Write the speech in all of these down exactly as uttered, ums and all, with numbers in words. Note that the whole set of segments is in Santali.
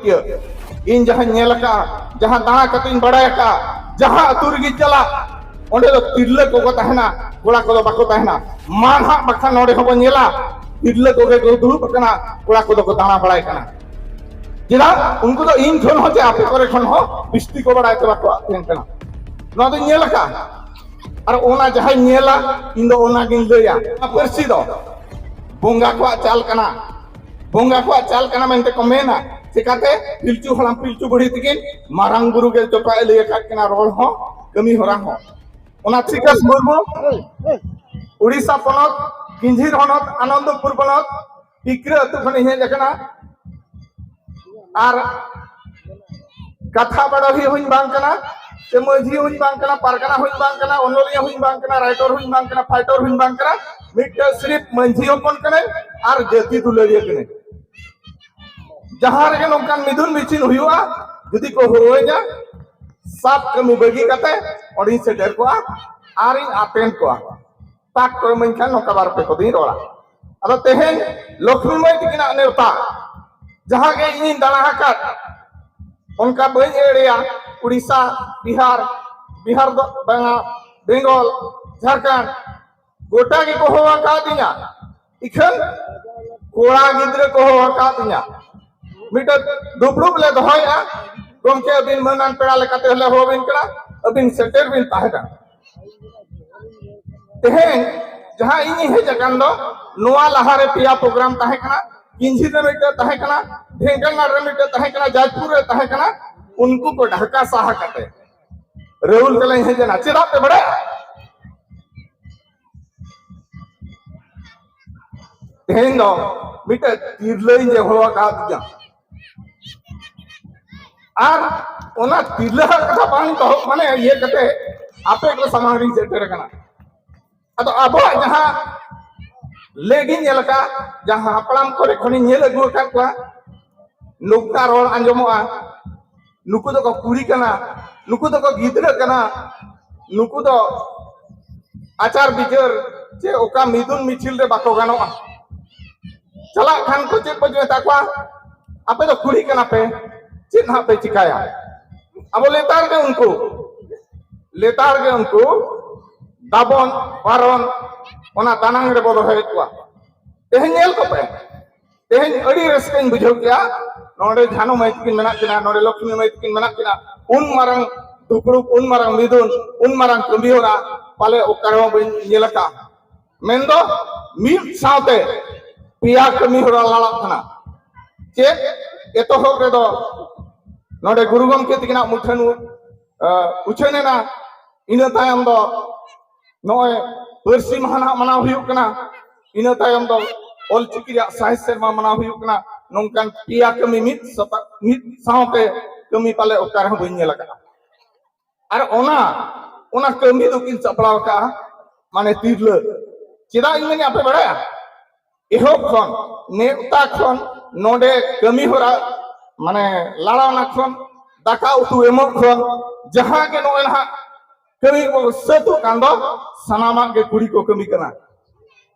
ᱤᱭᱟᱹ, ᱤᱧ ᱡᱟᱦᱟᱸᱧ ᱧᱮᱞ ᱟᱠᱟᱫᱼᱟ, ᱡᱟᱦᱟᱸ ᱫᱟᱬᱟ ᱠᱟᱛᱮᱧ ᱵᱟᱲᱟᱭ ᱟᱠᱟᱫᱼᱟ, ᱡᱟᱦᱟᱸ ᱟᱹᱛᱩ ᱨᱮᱜᱮᱧ ᱪᱟᱞᱟᱜ, ᱚᱸᱰᱮ ᱫᱚ ᱛᱤᱨᱞᱟᱹ ᱠᱚᱠᱚ ᱛᱟᱦᱮᱱᱟ, ᱠᱚᱲᱟ ᱠᱚᱫᱚ ᱵᱟᱠᱚ ᱛᱟᱦᱮᱱᱟ᱾ ᱢᱟ ᱱᱟᱦᱟᱜ ᱵᱟᱠᱷᱟᱱ ᱱᱚᱰᱮ ᱦᱚᱸᱵᱚᱱ ᱧᱮᱞᱟ, ᱛᱤᱨᱞᱟᱹ ᱠᱚᱜᱮ ᱠᱚ ᱫᱩᱲᱩᱵ ᱟᱠᱟᱱᱟ, ᱠᱚᱲᱟ ᱠᱚᱫᱚ ᱠᱚ ᱫᱟᱬᱟ ᱵᱟᱲᱟᱭ ᱠᱟᱱᱟ᱾ ᱪᱮᱫᱟᱜ? ᱩᱱᱠᱩ ᱫᱚ ᱤᱧ ᱠᱷᱚᱱ ᱦᱚᱸ ᱪᱮ ᱟᱯᱮ ᱠᱚᱨᱮ ᱠᱷᱚᱱ ᱦᱚᱸ ᱵᱤᱥᱛᱤ ᱠᱚ ᱵᱟᱲᱟᱭ ᱛᱮ ᱵᱟᱠᱚ ᱟᱫ ᱛᱟᱦᱮᱱ ᱠᱟᱱᱟ᱾ ᱱᱚᱣᱟ ᱫᱚᱧ ᱧᱮᱞ ᱟᱠᱟᱫᱼᱟ᱾ ᱟᱨ ᱚᱱᱟ ᱡᱟᱦᱟᱸᱧ ᱧᱮᱞᱟ, ᱤᱧ ᱫᱚ ᱚᱱᱟᱜᱤᱧ ᱞᱟᱹᱭᱟ᱾ ᱱᱚᱣᱟ ᱯᱟᱹᱨᱥᱤ ᱫᱚ ᱵᱚᱸᱜᱟ ᱠᱚᱣᱟᱜ ᱪᱟᱞ ᱠᱟᱱᱟ, ᱵᱚᱸᱜᱟ ᱠᱚᱣᱟᱜ ᱪᱟᱞ ᱠᱟᱱᱟ ᱢᱮᱱᱛᱮ ᱠᱚ ᱢᱮᱱᱟ᱾ ᱪᱮᱠᱟᱛᱮ? ᱯᱤᱞᱪᱩ ᱦᱟᱲᱟᱢ ᱯᱤᱞᱪᱩ ᱵᱩᱲᱦᱤ ᱛᱟᱹᱠᱤᱱ ᱢᱟᱨᱟᱝ ᱵᱩᱨᱩ ᱜᱮ ᱪᱚᱯᱟᱜ ᱮ ᱞᱟᱹᱭ ᱟᱠᱟᱫ ᱠᱤᱱᱟ, ᱨᱚᱲ ᱦᱚᱸ ᱠᱟᱹᱢᱤ ᱦᱚᱨᱟ ᱦᱚᱸ᱾ ᱚᱱᱟ ᱥᱤᱠᱟᱥ ᱢᱩᱨᱢᱩ ᱩᱲᱤᱥᱥᱟ ᱯᱚᱱᱚᱛ ᱠᱤᱧᱡᱷᱤᱨ ᱦᱚᱱᱚᱛ ᱟᱱᱚᱱᱫᱚᱯᱩᱨ ᱵᱚᱱᱚᱛ ᱴᱤᱠᱨᱟᱹ ᱟᱹᱛᱩ ᱠᱷᱚᱱᱤᱧ ᱦᱮᱡ ᱟᱠᱟᱱᱟ᱾ ᱟᱨ ᱠᱟᱛᱷᱟ ᱵᱟᱰᱚᱦᱤ ᱦᱚᱸᱧ ᱵᱟᱝ ᱠᱟᱱᱟ, ᱥᱮ ᱢᱟᱹᱡᱷᱤ ᱦᱚᱸᱧ ᱵᱟᱝ ᱠᱟᱱᱟ, ᱯᱟᱨᱜᱟᱱᱟ ᱦᱚᱸᱧ ᱵᱟᱝ ᱠᱟᱱᱟ, ᱚᱱᱚᱞᱤᱭᱟᱹ ᱦᱚᱸᱧ ᱵᱟᱝ ᱠᱟᱱᱟ, ᱨᱟᱭᱴᱚᱨ ᱦᱚᱸᱧ ᱵᱟᱝ ᱠᱟᱱᱟ, ᱯᱷᱟᱭᱴᱚᱨ ᱦᱚᱸᱧ ᱵᱟᱝ ᱠᱟᱱᱟ᱾ ᱢᱤᱫᱴᱟᱝ ᱥᱤᱨᱤᱯ ᱢᱟᱹᱡᱷᱤ ᱦᱚᱯᱚᱱ ᱠᱟᱹᱱᱟᱹᱧ ᱟᱨ ᱡᱟᱹᱛᱤ ᱫᱩᱞᱟᱹᱲᱤᱭᱟᱹ ᱠᱟᱹᱱᱟᱹᱧ᱾ ᱡᱟᱦᱟᱸ ᱨᱮᱜᱮ ᱱᱚᱝᱠᱟᱱ ᱢᱤᱫᱩᱱ ᱢᱤᱪᱷᱤᱞ ᱦᱩᱭᱩᱜᱼᱟ, ᱡᱩᱫᱤ ᱠᱚ ᱦᱚᱦᱚᱣᱟᱹᱧᱟ, ᱥᱟᱵ ᱠᱟᱹᱢᱤ ᱵᱟᱹᱜᱤ ᱠᱟᱛᱮ ᱚᱸᱰᱮᱧ ᱥᱮᱴᱮᱨ ᱠᱚᱜᱼᱟ ᱟᱨᱤᱧ ᱟᱛᱮᱱ ᱠᱚᱣᱟ᱾ ᱛᱟᱠ ᱠᱚ ᱮᱢᱟᱹᱧ ᱠᱷᱟᱱ ᱱᱚᱝᱠᱟ ᱵᱟᱨ ᱯᱮ ᱠᱚᱫᱚᱧ ᱨᱚᱲᱟ᱾ ᱟᱫᱚ ᱛᱮᱦᱮᱧ ᱞᱚᱠᱷᱢᱤ ᱢᱟᱹᱭ ᱛᱤᱠᱤᱱᱟᱜ ᱱᱮᱣᱛᱟ, ᱡᱟᱦᱟᱸ ᱜᱮ ᱤᱧᱤᱧ ᱫᱟᱬᱟ ᱟᱠᱟᱫ, ᱚᱱᱠᱟ ᱵᱟᱹᱧ ᱮᱲᱮᱭᱟ᱾ ᱩᱲᱤᱥᱥᱟ, ᱵᱤᱦᱟᱨ, ᱵᱤᱦᱟᱨ ᱫᱚ ᱵᱟᱝᱟ, ᱵᱮᱝᱜᱚᱞ, ᱡᱷᱟᱲᱠᱷᱚᱸᱰ, ᱜᱚᱴᱟ ᱜᱮᱠᱚ ᱦᱚᱦᱚ ᱟᱠᱟᱫᱤᱧᱟ᱾ ᱤᱠᱷᱟᱹᱱ ᱠᱚᱲᱟ ᱜᱤᱫᱽᱨᱟᱹ ᱠᱚ ᱦᱚᱦᱚ ᱟᱠᱟᱫᱤᱧᱟ᱾ ᱢᱤᱫᱴᱟᱝ ᱫᱩᱯᱲᱩᱵ ᱞᱮ ᱫᱚᱦᱚᱭᱮᱫᱼᱟ, ᱜᱚᱢᱠᱮ, ᱟᱹᱵᱤᱱ ᱢᱟᱹᱱᱟᱱ ᱯᱮᱲᱟ ᱞᱮᱠᱟᱛᱮ ᱞᱮ ᱦᱚᱦᱚ ᱟᱹᱵᱤᱱ ᱠᱟᱱᱟ, ᱟᱹᱵᱤᱱ ᱥᱮᱴᱮᱨ ᱵᱤᱱ ᱛᱟᱦᱮᱱᱟ᱾ ᱛᱮᱦᱮᱧ ᱡᱟᱦᱟᱸ ᱤᱧᱤᱧ ᱦᱮᱡ ᱟᱠᱟᱱ ᱫᱚ, ᱱᱚᱣᱟ ᱞᱟᱦᱟᱨᱮ ᱯᱮᱭᱟ ᱯᱨᱳᱜᱨᱟᱢ ᱛᱟᱦᱮᱸ ᱠᱟᱱᱟ, ᱠᱤᱧᱡᱷᱤᱨ ᱨᱮ ᱢᱤᱫᱴᱟᱝ ᱛᱟᱦᱮᱸ ᱠᱟᱱᱟ, ᱰᱷᱮᱝᱠᱟᱱᱟᱲ ᱨᱮ ᱢᱤᱫᱴᱟᱝ ᱛᱟᱦᱮᱸ ᱠᱟᱱᱟ, ᱡᱟᱡᱽᱯᱩᱨ ᱨᱮ ᱛᱟᱦᱮᱸ ᱠᱟᱱᱟ᱾ ᱩᱱᱠᱩ ᱠᱚ ᱰᱷᱟᱠᱟ ᱥᱟᱦᱟ ᱠᱟᱛᱮ ᱨᱟᱹᱦᱩᱞ ᱛᱮᱞᱟᱧ ᱦᱮᱡ ᱮᱱᱟ᱾ ᱪᱮᱫᱟᱜ ᱯᱮ ᱵᱟᱲᱟᱭᱟ? ᱛᱮᱦᱮᱧ ᱫᱚ ᱢᱤᱫᱴᱮᱡ ᱛᱤᱨᱞᱟᱹᱧ ᱡᱮ ᱦᱚᱦᱚ ᱟᱠᱟᱫᱤᱧᱟ, ᱟᱨ ᱚᱱᱟ ᱛᱤᱨᱞᱟᱹ ᱦᱟᱜ ᱠᱟᱛᱷᱟ ᱵᱟᱝ ᱫᱚᱦᱚ, ᱢᱟᱱᱮ, ᱤᱭᱟᱹ ᱠᱟᱛᱮ ᱟᱯᱮ ᱠᱚ ᱥᱟᱢᱟᱝ ᱨᱤᱧ ᱥᱮᱴᱮᱨ ᱟᱠᱟᱱᱟ᱾ ᱟᱫᱚ ᱟᱵᱚᱣᱟᱜ ᱡᱟᱦᱟᱸ ᱞᱮᱜᱤᱧ ᱧᱮᱞ ᱟᱠᱟᱫ, ᱡᱟᱦᱟᱸ ᱦᱟᱯᱲᱟᱢ ᱠᱚᱨᱮ ᱠᱷᱚᱱᱤᱧ ᱧᱮᱞ ᱟᱹᱜᱩ ᱟᱠᱟᱫ ᱠᱚᱣᱟ, ᱱᱚᱝᱠᱟ ᱨᱚᱲ ᱟᱸᱡᱚᱢᱚᱜᱼᱟ, ᱱᱩᱠᱩ ᱫᱚᱠᱚ ᱠᱩᱲᱤ ᱠᱟᱱᱟ, ᱱᱩᱠᱩ ᱫᱚᱠᱚ ᱜᱤᱫᱽᱨᱟᱹ ᱠᱟᱱᱟ, ᱱᱩᱠᱩ ᱫᱚ ᱟᱪᱟᱨ ᱵᱤᱪᱟᱹᱨ ᱪᱮ ᱚᱠᱟ ᱢᱤᱫᱩᱱ ᱢᱤᱪᱷᱤᱞ ᱨᱮ ᱵᱟᱠᱚ ᱜᱟᱱᱚᱜᱼᱟ᱾ ᱪᱟᱞᱟᱜ ᱠᱷᱟᱱ ᱠᱚ ᱪᱮᱫ ᱠᱚ ᱢᱮᱛᱟ ᱠᱚᱣᱟ, ᱟᱯᱮ ᱫᱚ ᱠᱩᱲᱤ ᱠᱟᱱᱟ ᱯᱮ, ᱪᱮᱫ ᱦᱟᱸᱜ ᱯᱮ ᱪᱤᱠᱟᱹᱭᱟ? ᱟᱵᱚ ᱞᱮᱛᱟᱲ ᱜᱮ ᱩᱱᱠᱩ, ᱞᱮᱛᱟᱲ ᱜᱮ ᱩᱱᱠᱩ ᱫᱟᱵᱚᱱ ᱯᱟᱨᱚᱱ ᱚᱱᱟ ᱫᱟᱱᱟᱝ ᱨᱮᱵᱚ ᱫᱚᱦᱚᱭᱮᱫ ᱠᱚᱣᱟ᱾ ᱛᱮᱦᱮᱧ ᱧᱮᱞ ᱠᱚᱯᱮ, ᱛᱮᱦᱮᱧ ᱟᱹᱰᱤ ᱨᱟᱹᱥᱠᱟᱹᱧ ᱵᱩᱡᱷᱟᱹᱣ ᱠᱮᱜᱼᱟ᱾ ᱱᱚᱰᱮ ᱡᱷᱟᱱᱩ ᱢᱟᱹᱭ ᱛᱟᱹᱠᱤᱱ ᱢᱮᱱᱟᱜ ᱠᱤᱱᱟ, ᱱᱚᱰᱮ ᱞᱚᱠᱷᱢᱤ ᱢᱟᱹᱭ ᱛᱟᱹᱠᱤᱱ ᱢᱮᱱᱟᱜ ᱠᱤᱱᱟ, ᱩᱱ ᱢᱟᱨᱟᱝ ᱫᱩᱯᱲᱩᱵ, ᱩᱱ ᱢᱟᱨᱟᱝ ᱢᱤᱫᱩᱱ, ᱩᱱ ᱢᱟᱨᱟᱝ ᱠᱟᱹᱢᱤ ᱦᱚᱨᱟ ᱯᱟᱞᱮ ᱚᱠᱟ ᱨᱮᱦᱚᱸ ᱵᱟᱹᱧ ᱧᱮᱞ ᱟᱠᱟᱫᱼᱟ᱾ ᱢᱮᱱᱫᱚ ᱢᱤᱫ ᱥᱟᱶᱛᱮ ᱯᱮᱭᱟ ᱠᱟᱹᱢᱤ ᱦᱚᱨᱟ ᱞᱟᱲᱟᱜ ᱠᱟᱱᱟ᱾ ᱪᱮᱫ? ᱮᱛᱚᱦᱚᱵ ᱨᱮᱫᱚ ᱱᱚᱰᱮ ᱜᱩᱨᱩ ᱜᱚᱢᱠᱮ ᱛᱟᱹᱠᱤᱱᱟᱜ ᱢᱩᱴᱷᱟᱹᱱ ᱩ-, ᱟ, ᱩᱪᱷᱟᱹᱱ ᱮᱱᱟ᱾ ᱤᱱᱟᱹ ᱛᱟᱭᱚᱢ ᱫᱚ ᱱᱚᱜᱼᱚᱭ ᱯᱟᱹᱨᱥᱤ ᱢᱟᱦᱟ ᱱᱟᱦᱟᱜ ᱢᱟᱱᱟᱣ ᱦᱩᱭᱩᱜ ᱠᱟᱱᱟ᱾ ᱤᱱᱟᱹ ᱛᱟᱭᱚᱢ ᱫᱚ ᱚᱞᱪᱤᱠᱤ ᱨᱮᱭᱟᱜ ᱥᱟᱭ ᱥᱮᱨᱢᱟ ᱢᱟᱱᱟᱣ ᱦᱩᱭᱩᱜ ᱠᱟᱱᱟ᱾ ᱱᱚᱝᱠᱟᱱ ᱯᱮᱭᱟ ᱠᱟᱹᱢᱤ ᱢᱤᱫ ᱥᱟᱛᱟ-, ᱢᱤᱫ ᱥᱟᱶᱛᱮ ᱠᱟᱹᱢᱤ ᱯᱟᱞᱮ ᱚᱠᱟ ᱨᱮᱦᱚᱸ ᱵᱟᱹᱧ ᱧᱮᱞ ᱟᱠᱟᱫᱼᱟ᱾ ᱟᱨ ᱚᱱᱟ, ᱚᱱᱟ ᱠᱟᱹᱢᱤ ᱫᱚᱠᱤᱱ ᱥᱟᱯᱲᱟᱣ ᱟᱠᱟᱫᱼᱟ, ᱢᱟᱱᱮ ᱛᱤᱨᱞᱟᱹ᱾ ᱪᱮᱫᱟᱜ ᱤᱧ ᱢᱮᱱᱟ ᱟᱯᱮ ᱵᱟᱲᱟᱭᱟ? ᱮᱦᱚᱵ ᱠᱷᱚᱱ, ᱱᱮᱣᱛᱟ ᱠᱷᱚᱱ, ᱱᱚᱰᱮ ᱠᱟᱹᱢᱤ ᱦᱚᱨᱟ, ᱢᱟᱱᱮ ᱞᱟᱲᱟᱣᱱᱟ ᱠᱷᱚᱱ, ᱫᱟᱠᱟ ᱩᱛᱩ ᱮᱢᱚᱜ ᱠᱷᱚᱱ, ᱡᱟᱦᱟᱸ ᱜᱮ ᱱᱚᱜᱼᱚᱭ ᱱᱟᱦᱟᱜ ᱠᱟᱹᱢᱤ ᱠᱚ ᱥᱟᱹᱛᱚᱜ ᱠᱟᱱ ᱫᱚ, ᱥᱟᱱᱟᱢᱟᱜ ᱜᱮ ᱠᱩᱲᱤ ᱠᱚ ᱠᱟᱹᱢᱤ ᱠᱟᱱᱟ᱾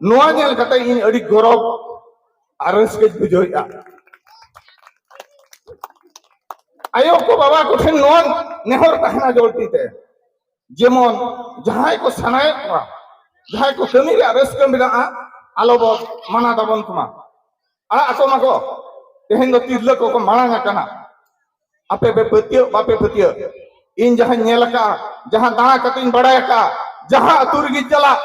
ᱱᱚᱣᱟ ᱧᱮᱞ ᱠᱟᱛᱮ ᱤᱧ ᱟᱹᱰᱤ ᱜᱚᱨᱚᱵᱽ ᱟᱨ ᱨᱟᱹᱥᱠᱟᱹᱧ ᱵᱩᱡᱷᱟᱹᱣᱮᱫᱼᱟ᱾ ᱟᱭᱳ ᱠᱚ ᱵᱟᱵᱟ ᱠᱚ ᱴᱷᱮᱱ ᱱᱚᱣᱟ ᱱᱮᱦᱚᱨ ᱛᱟᱦᱮᱱᱟ ᱡᱚᱞᱫᱤ ᱛᱮ, ᱡᱮᱢᱚᱱ ᱡᱟᱦᱟᱸᱭ ᱠᱚ ᱥᱟᱱᱟᱭᱮᱫ ᱠᱚᱣᱟ, ᱡᱟᱦᱟᱸᱭ ᱠᱚ ᱠᱟᱹᱢᱤ ᱨᱮᱭᱟᱜ ᱨᱟᱹᱥᱠᱟᱹ ᱢᱮᱱᱟᱜᱼᱟ, ᱟᱞᱚ ᱵᱚ ᱢᱟᱱᱟ ᱛᱟᱵᱚᱱ ᱠᱚᱢᱟ, ᱟᱲᱟᱜ ᱟᱠᱚ ᱢᱟᱠᱚ᱾ ᱛᱮᱦᱮᱧ ᱫᱚ ᱛᱤᱨᱞᱟᱹ ᱠᱚᱠᱚ ᱢᱟᱲᱟᱝ ᱟᱠᱟᱱᱟ᱾ ᱟᱯᱮ ᱯᱮ ᱯᱟᱹᱛᱭᱟᱹᱜ ᱵᱟᱯᱮ ᱯᱟᱹᱛᱭᱟᱹᱜ, ᱤᱧ ᱡᱟᱦᱟᱸᱧ ᱧᱮᱞ ᱟᱠᱟᱫᱼᱟ, ᱡᱟᱦᱟᱸ ᱫᱟᱬᱟ ᱠᱟᱛᱮᱧ ᱵᱟᱲᱟᱭ ᱟᱠᱟᱫᱼᱟ, ᱡᱟᱦᱟᱸ ᱟᱹᱛᱩ ᱨᱮᱜᱮᱧ ᱪᱟᱞᱟᱜ,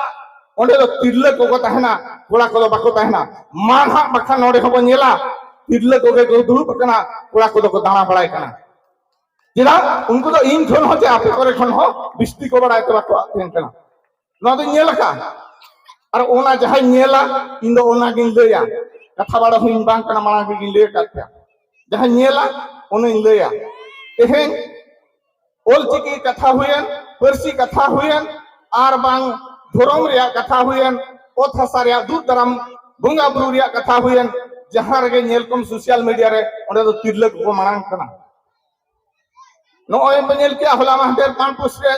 ᱚᱸᱰᱮ ᱫᱚ ᱛᱤᱨᱞᱟᱹ ᱠᱚᱠᱚ ᱛᱟᱦᱮᱱᱟ, ᱠᱚᱲᱟ ᱠᱚᱫᱚ ᱵᱟᱠᱚ ᱛᱟᱦᱮᱱᱟ᱾ ᱢᱟ ᱱᱟᱦᱟᱜ ᱵᱟᱠᱷᱟᱱ ᱱᱚᱰᱮ ᱦᱚᱸᱵᱚᱱ ᱧᱮᱞᱟ, ᱛᱤᱨᱞᱟᱹ ᱠᱚᱜᱮ ᱠᱚ ᱫᱩᱲᱩᱵ ᱟᱠᱟᱱᱟ, ᱠᱚᱲᱟ ᱠᱚᱫᱚ ᱠᱚ ᱫᱟᱬᱟ ᱵᱟᱲᱟᱭ ᱠᱟᱱᱟ᱾ ᱪᱮᱫᱟᱜ? ᱩᱱᱠᱩ ᱫᱚ ᱤᱧ ᱠᱷᱚᱱ ᱦᱚᱸ ᱪᱮ ᱟᱯᱮ ᱠᱚᱨᱮ ᱠᱷᱚᱱ ᱦᱚᱸ ᱵᱤᱥᱛᱤ ᱠᱚ ᱵᱟᱲᱟᱭ ᱛᱮ ᱵᱟᱠᱚ ᱛᱟᱦᱮᱱ ᱠᱟᱱᱟ᱾ ᱱᱚᱣᱟ ᱫᱚᱧ ᱧᱮᱞ ᱟᱠᱟᱫᱼᱟ᱾ ᱟᱨ ᱚᱱᱟ ᱡᱟᱦᱟᱸᱧ ᱧᱮᱞᱟ, ᱤᱧ ᱫᱚ ᱚᱱᱟᱜᱤᱧ ᱞᱟᱹᱭᱟ᱾ ᱠᱟᱛᱷᱟ ᱵᱟᱲᱟ ᱦᱚᱸ ᱤᱧ ᱵᱟᱝ ᱠᱟᱱᱟ, ᱢᱟᱲᱟᱝ ᱨᱮᱜᱤᱧ ᱞᱟᱹᱭ ᱟᱠᱟᱫ ᱯᱮᱭᱟ᱾ ᱡᱟᱦᱟᱸᱧ ᱧᱮᱞᱟ, ᱚᱱᱟᱧ ᱞᱟᱹᱭᱟ᱾ ᱛᱮᱦᱮᱧ ᱚᱞᱪᱤᱠᱤ ᱠᱟᱛᱷᱟ ᱦᱩᱭᱮᱱ, ᱯᱟᱹᱨᱥᱤ ᱠᱟᱛᱷᱟ ᱦᱩᱭᱮᱱ, ᱟᱨ ᱵᱟᱝ ᱫᱷᱚᱨᱚᱢ ᱨᱮᱭᱟᱜ ᱠᱟᱛᱷᱟ ᱦᱩᱭᱮᱱ, ᱚᱛ ᱦᱟᱥᱟ ᱨᱮᱭᱟᱜ ᱫᱩᱜ ᱫᱟᱨᱟᱢ, ᱵᱚᱸᱜᱟ ᱵᱩᱨᱩ ᱨᱮᱭᱟᱜ ᱠᱟᱛᱷᱟ ᱦᱩᱭᱮᱱ, ᱡᱟᱦᱟᱸ ᱨᱮᱜᱮ ᱧᱮᱞ ᱠᱚᱢ social media ᱨᱮ, ᱚᱸᱰᱮ ᱫᱚ ᱛᱤᱨᱞᱟᱹ ᱠᱚᱠᱚ ᱢᱟᱲᱟᱝ ᱠᱟᱱᱟ᱾ ᱱᱚᱜᱼᱚᱭ ᱵᱚᱱ ᱧᱮᱞ ᱠᱮᱜᱼᱟ, ᱦᱚᱞᱟ ᱢᱟᱦᱫᱮᱨ ᱯᱟᱱᱯᱩᱥ ᱨᱮ,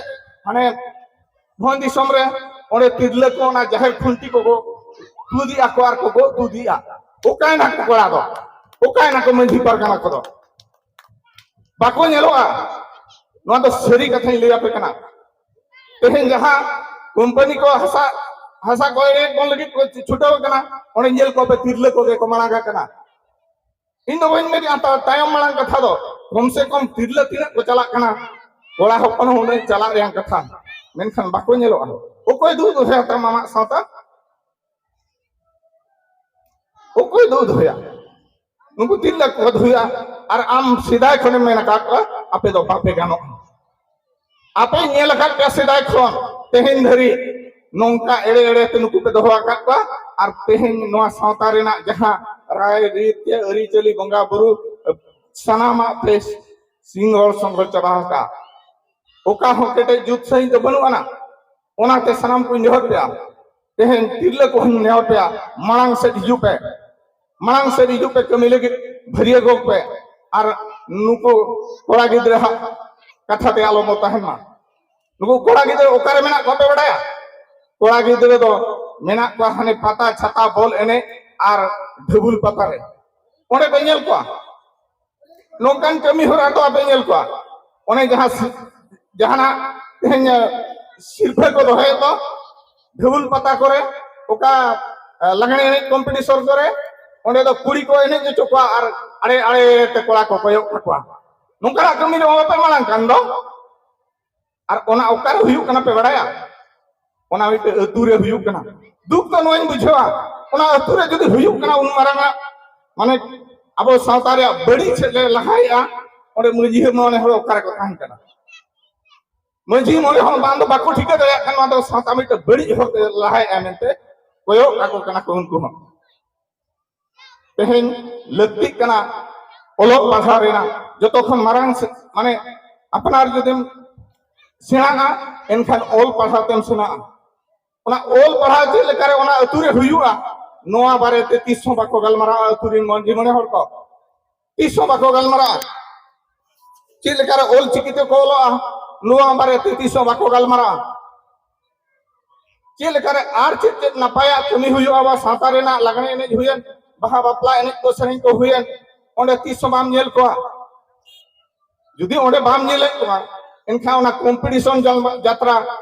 ᱦᱟᱱᱮ ᱵᱷᱚᱸᱡᱽ ᱫᱤᱥᱚᱢ ᱨᱮ, ᱚᱸᱰᱮ ᱛᱤᱨᱞᱟᱹ ᱠᱚ ᱚᱱᱟ ᱡᱟᱦᱮᱨ ᱠᱷᱩᱱᱴᱤ ᱠᱚ ᱜᱚ-, ᱛᱩᱫ ᱮᱜᱼᱟ ᱠᱚ ᱟᱨ ᱠᱚ ᱜᱚᱜ ᱛᱩᱫ ᱮᱜᱼᱟ᱾ ᱚᱠᱟᱭᱮᱱᱟ ᱠᱚ ᱠᱚᱲᱟ ᱫᱚ? ᱚᱠᱟᱭᱮᱱᱟ ᱠᱚ ᱢᱟᱹᱡᱷᱤ ᱯᱟᱨᱜᱟᱱᱟ ᱠᱚᱫᱚ? ᱵᱟᱠᱚ ᱧᱮᱞᱚᱜᱼᱟ᱾ ᱱᱚᱣᱟ ᱫᱚ ᱥᱟᱹᱨᱤ ᱠᱟᱛᱷᱟᱧ ᱞᱟᱹᱭ ᱟᱯᱮ ᱠᱟᱱᱟ᱾ ᱛᱮᱦᱮᱧ ᱡᱟᱦᱟᱸ ᱠᱳᱢᱯᱟᱱᱤ ᱠᱚ ᱦᱟᱥᱟ, ᱦᱟᱥᱟ ᱠᱚ ᱮᱲᱮᱭᱮᱫ ᱵᱚᱱ ᱞᱟᱹᱜᱤᱫ ᱠᱚ ᱪᱷᱩᱴᱟᱹᱣ ᱟᱠᱟᱱᱟ, ᱚᱸᱰᱮ ᱧᱮᱞ ᱠᱚᱯᱮ, ᱛᱤᱨᱞᱟᱹ ᱠᱚᱜᱮ ᱠᱚ ᱢᱟᱲᱟᱝ ᱟᱠᱟᱱᱟ᱾ ᱤᱧ ᱫᱚ ᱵᱟᱹᱧ ᱢᱮᱱᱮᱫᱼᱟ ᱛᱟ-, ᱛᱟᱭᱚᱢ ᱢᱟᱲᱟᱝ ᱠᱟᱛᱷᱟ ᱫᱚ, ᱠᱚᱢ ᱥᱮ ᱠᱚᱢ ᱛᱤᱨᱞᱟᱹ ᱛᱤᱱᱟᱹᱜ ᱠᱚ ᱪᱟᱞᱟᱜ ᱠᱟᱱᱟ, ᱠᱚᱲᱟ ᱦᱚᱯᱚᱱ ᱦᱚᱸ ᱩᱱᱟᱹᱜ ᱪᱟᱞᱟᱜ ᱨᱮᱭᱟᱜ ᱠᱟᱛᱷᱟ, ᱢᱮᱱᱠᱷᱟᱱ ᱵᱟᱠᱚ ᱧᱮᱞᱚᱜᱼᱟ᱾ ᱚᱠᱚᱭ ᱫᱩᱜ ᱫᱚᱦᱚᱭᱟ ᱛᱟᱢ ᱟᱢᱟᱜ ᱥᱟᱶᱛᱟ? ᱚᱠᱚᱭ ᱫᱩᱜ ᱫᱚᱦᱚᱭᱟ? ᱱᱩᱠᱩ ᱛᱤᱨᱞᱟᱹ ᱠᱚ ᱫᱚᱦᱚᱭᱟ᱾ ᱟᱨ ᱟᱢ ᱥᱮᱫᱟᱭ ᱠᱷᱚᱱᱮᱢ ᱢᱮᱱ ᱟᱠᱟᱫ ᱠᱚᱣᱟ, ᱟᱯᱮ ᱫᱚ ᱵᱟᱯᱮ ᱜᱟᱱᱚᱜᱼᱟ᱾ ᱟᱯᱮ ᱧᱮᱞ ᱟᱠᱟᱫ ᱯᱮᱭᱟ ᱥᱮᱫᱟᱭ ᱠᱷᱚᱱ ᱛᱮᱦᱮᱧ ᱫᱷᱟᱹᱨᱤᱡ ᱱᱚᱝᱠᱟ ᱮᱲᱮ ᱮᱲᱮ ᱛᱮ ᱱᱩᱠᱩ ᱯᱮ ᱫᱚᱦᱚ ᱟᱠᱟᱫ ᱠᱚᱣᱟ᱾ ᱟᱨ ᱛᱮᱦᱮᱧ ᱱᱚᱣᱟ ᱥᱟᱶᱛᱟ ᱨᱮᱱᱟᱜ ᱡᱟᱦᱟᱸ ᱨᱟᱭ ᱨᱤᱛ, ᱟᱹᱨᱤᱪᱟᱹᱞᱤ, ᱵᱚᱸᱜᱟ ᱵᱩᱨᱩ, ᱥᱟᱱᱟᱢᱟᱜ ᱯᱮ ᱥᱤᱝᱜᱚᱲ ᱥᱚᱝᱜᱚᱲ ᱪᱟᱵᱟ ᱟᱠᱟᱫᱼᱟ᱾ ᱚᱠᱟ ᱦᱚᱸ ᱠᱮᱴᱮᱡ ᱡᱩᱛ ᱥᱟᱺᱦᱤᱡ ᱫᱚ ᱵᱟᱹᱱᱩᱜ ᱟᱱᱟ᱾ ᱚᱱᱟᱛᱮ ᱥᱟᱱᱟᱢ ᱠᱚᱧ ᱱᱮᱦᱚᱨ ᱯᱮᱭᱟ, ᱛᱮᱦᱮᱧ ᱛᱤᱨᱞᱟᱹ ᱠᱚᱦᱚᱸᱧ ᱱᱮᱦᱚᱨ ᱯᱮᱭᱟ, ᱢᱟᱲᱟᱝ ᱥᱮᱫ ᱦᱤᱡᱩᱜ ᱯᱮ, ᱢᱟᱲᱟᱝ ᱥᱮᱫ ᱦᱤᱡᱩᱜ ᱯᱮ, ᱠᱟᱹᱢᱤ ᱞᱟᱹᱜᱤᱫ ᱵᱷᱟᱹᱨᱭᱟᱹ ᱜᱚᱜ ᱯᱮ᱾ ᱟᱨ ᱱᱩᱠᱩ ᱠᱚᱲᱟ ᱜᱤᱫᱽᱨᱟᱹ ᱦᱟᱜ ᱠᱟᱛᱷᱟ ᱛᱮ ᱟᱞᱚ ᱵᱚ ᱛᱟᱦᱮᱱ ᱢᱟ᱾ ᱱᱩᱠᱩ ᱠᱚᱲᱟ ᱜᱤᱫᱽᱨᱟᱹ ᱚᱠᱟᱨᱮ ᱢᱮᱱᱟᱜ ᱠᱚᱣᱟ ᱯᱮ ᱵᱟᱰᱟᱭᱟ? ᱠᱚᱲᱟ ᱜᱤᱫᱽᱨᱟᱹ ᱫᱚ ᱢᱮᱱᱟᱜ ᱠᱚᱣᱟ ᱦᱟᱱᱮ ᱯᱟᱛᱟ ᱪᱷᱟᱛᱟ, ᱵᱚᱞ ᱮᱱᱮᱡ ᱟᱨ ᱰᱷᱟᱹᱵᱩᱞ ᱯᱟᱛᱟ ᱨᱮ᱾ ᱚᱸᱰᱮ ᱯᱮ ᱧᱮᱞ ᱠᱚᱣᱟ᱾ ᱱᱚᱝᱠᱟᱱ ᱠᱟᱹᱢᱤ ᱦᱚᱨᱟ ᱫᱚ ᱟᱯᱮ ᱧᱮᱞ ᱠᱚᱣᱟ᱾ ᱚᱱᱮ ᱡᱟᱦᱟᱸ ᱥᱤ-, ᱡᱟᱦᱟᱱᱟᱜ ᱛᱮᱦᱮᱧ, ᱮ, ᱥᱤᱨᱯᱷᱟᱹ ᱠᱚ ᱫᱚᱦᱚᱭᱮᱫ ᱫᱚ, ᱰᱷᱟᱹᱵᱩᱞ ᱯᱟᱛᱟ ᱠᱚᱨᱮ, ᱚᱠᱟ, ᱮ, ᱞᱟᱜᱽᱬᱮ ᱮᱱᱮᱡ ᱠᱚᱢᱯᱤᱴᱤᱥᱚᱱ ᱠᱚᱨᱮ, ᱚᱸᱰᱮ ᱫᱚ ᱠᱩᱲᱤ ᱠᱚ ᱮᱱᱮᱡ ᱦᱚᱪᱚ ᱠᱚᱣᱟ ᱟᱨ ᱟᱲᱮ ᱟᱲᱮ ᱛᱮ ᱠᱚᱲᱟ ᱠᱚ ᱠᱚᱭᱚᱜ ᱠᱟᱠᱚᱣᱟ᱾ ᱱᱚᱝᱠᱟᱱᱟᱜ ᱠᱟᱹᱢᱤ ᱫᱚ ᱵᱟᱯᱮ ᱢᱟᱲᱟᱝ ᱠᱟᱱ ᱫᱚ᱾ ᱟᱨ ᱚᱱᱟ ᱚᱠᱟᱨᱮ ᱦᱩᱭᱩᱜ ᱠᱟᱱᱟ ᱯᱮ ᱵᱟᱲᱟᱭᱟ? ᱚᱱᱟ ᱢᱤᱫᱴᱮᱡ ᱟᱹᱛᱩ ᱨᱮ ᱦᱩᱭᱩᱜ ᱠᱟᱱᱟ᱾ ᱫᱩᱠ ᱫᱚ ᱱᱚᱣᱟᱧ ᱵᱩᱡᱷᱟᱹᱣᱟ, ᱚᱱᱟ ᱟᱹᱛᱩ ᱨᱮ ᱡᱩᱫᱤ ᱦᱩᱭᱩᱜ ᱠᱟᱱᱟ, ᱩᱱ ᱢᱟᱨᱟᱝ ᱟᱜ, ᱢᱟᱱᱮ, ᱟᱵᱚ ᱥᱟᱶᱛᱟ ᱨᱮᱭᱟᱜ ᱵᱟᱹᱲᱤᱡ ᱥᱮᱫ ᱞᱮ ᱞᱟᱦᱟᱭᱮᱜᱼᱟ, ᱚᱸᱰᱮ ᱢᱟᱹᱡᱷᱤ ᱢᱚᱬᱮ ᱦᱚᱲ ᱚᱠᱟ ᱨᱮᱠᱚ ᱛᱟᱦᱮᱱ ᱠᱟᱱᱟ? ᱢᱟᱹᱡᱷᱤ ᱢᱚᱬᱮ ᱦᱚᱲ ᱵᱟᱝ ᱫᱚ ᱵᱟᱠᱚ ᱴᱷᱤᱠᱟᱹ ᱫᱟᱲᱮᱭᱟᱜ ᱠᱟᱱᱟ, ᱱᱚᱣᱟ ᱫᱚ ᱥᱟᱶᱛᱟ ᱢᱤᱫᱴᱮᱡ ᱵᱟᱹᱲᱤᱡ ᱦᱚᱨ ᱛᱮ ᱞᱟᱦᱟᱭᱮᱜᱼᱟ ᱢᱮᱱᱛᱮ ᱠᱚᱭᱚᱜ ᱟᱠᱚ ᱠᱟᱱᱟ ᱠᱚ ᱩᱱᱠᱩ ᱦᱚᱸ᱾ ᱛᱮᱦᱮᱧ ᱞᱟᱹᱠᱛᱤᱜ ᱠᱟᱱᱟ ᱚᱞᱚᱜ ᱯᱟᱲᱦᱟᱣ ᱨᱮᱱᱟᱜ᱾ ᱡᱚᱛᱚ ᱠᱷᱚᱱ ᱢᱟᱨᱟᱝ ᱥᱮ-, ᱢᱟᱱᱮ, ᱟᱯᱱᱟᱨ ᱡᱩᱫᱤᱢ ᱥᱮᱬᱟᱜᱼᱟ, ᱮᱱᱠᱷᱟᱱ ᱚᱞ ᱯᱟᱲᱦᱟᱣ ᱛᱮᱢ ᱥᱮᱬᱟᱜᱼᱟ᱾ ᱚᱱᱟ ᱚᱞ ᱯᱟᱲᱦᱟᱣ ᱪᱮᱫ ᱞᱮᱠᱟᱨᱮ ᱚᱱᱟ ᱟᱹᱛᱩ ᱨᱮ ᱦᱩᱭᱩᱜᱼᱟ, ᱱᱚᱣᱟ ᱵᱟᱨᱮᱛᱮ ᱛᱤᱥ ᱦᱚᱸ ᱵᱟᱠᱚ ᱜᱟᱞᱢᱟᱨᱟᱣᱟ᱾ ᱟᱹᱛᱩ ᱨᱮᱱ ᱢᱟᱹᱡᱷᱤ ᱢᱚᱬᱮ ᱦᱚᱲ ᱠᱚ ᱛᱤᱥ ᱦᱚᱸ ᱵᱟᱠᱚ ᱜᱟᱞᱢᱟᱨᱟᱣᱟ᱾ ᱪᱮᱫ ᱞᱮᱠᱟᱨᱮ ᱚᱞ ᱪᱤᱠᱤ ᱛᱮᱠᱚ ᱚᱞᱚᱜᱼᱟ, ᱱᱚᱣᱟ ᱵᱟᱨᱮᱛᱮ ᱛᱤᱥ ᱦᱚᱸ ᱵᱟᱠᱚ ᱜᱟᱞᱢᱟᱨᱟᱣᱟ᱾ ᱪᱮᱫ ᱞᱮᱠᱟᱨᱮ ᱟᱨ ᱪᱮᱫ ᱪᱮᱫ ᱱᱟᱯᱟᱭᱟᱜ ᱠᱟᱹᱢᱤ ᱦᱩᱭᱩᱜᱼᱟ, ᱟᱵᱚ ᱥᱟᱶᱛᱟ ᱨᱮᱱᱟᱜ ᱞᱟᱜᱽᱬᱮ ᱮᱱᱮᱡ ᱦᱩᱭᱮᱱ, ᱵᱟᱦᱟ ᱵᱟᱯᱞᱟ ᱮᱱᱮᱡ ᱠᱚ ᱥᱮᱨᱮᱧ ᱠᱚ ᱦᱩᱭᱮᱱ, ᱚᱸᱰᱮ ᱛᱤᱥ ᱦᱚᱸ ᱵᱟᱢ ᱧᱮᱞ ᱠᱚᱣᱟ᱾ ᱡᱩᱫᱤ ᱚᱸᱰᱮ ᱵᱟᱢ ᱧᱮᱞᱮᱫ ᱠᱚᱣᱟ, ᱮᱱᱠᱷᱟᱱ ᱚᱱᱟ ᱠᱚᱢᱯᱤᱴᱤᱥᱚᱱ ᱡᱟᱛᱨᱟ,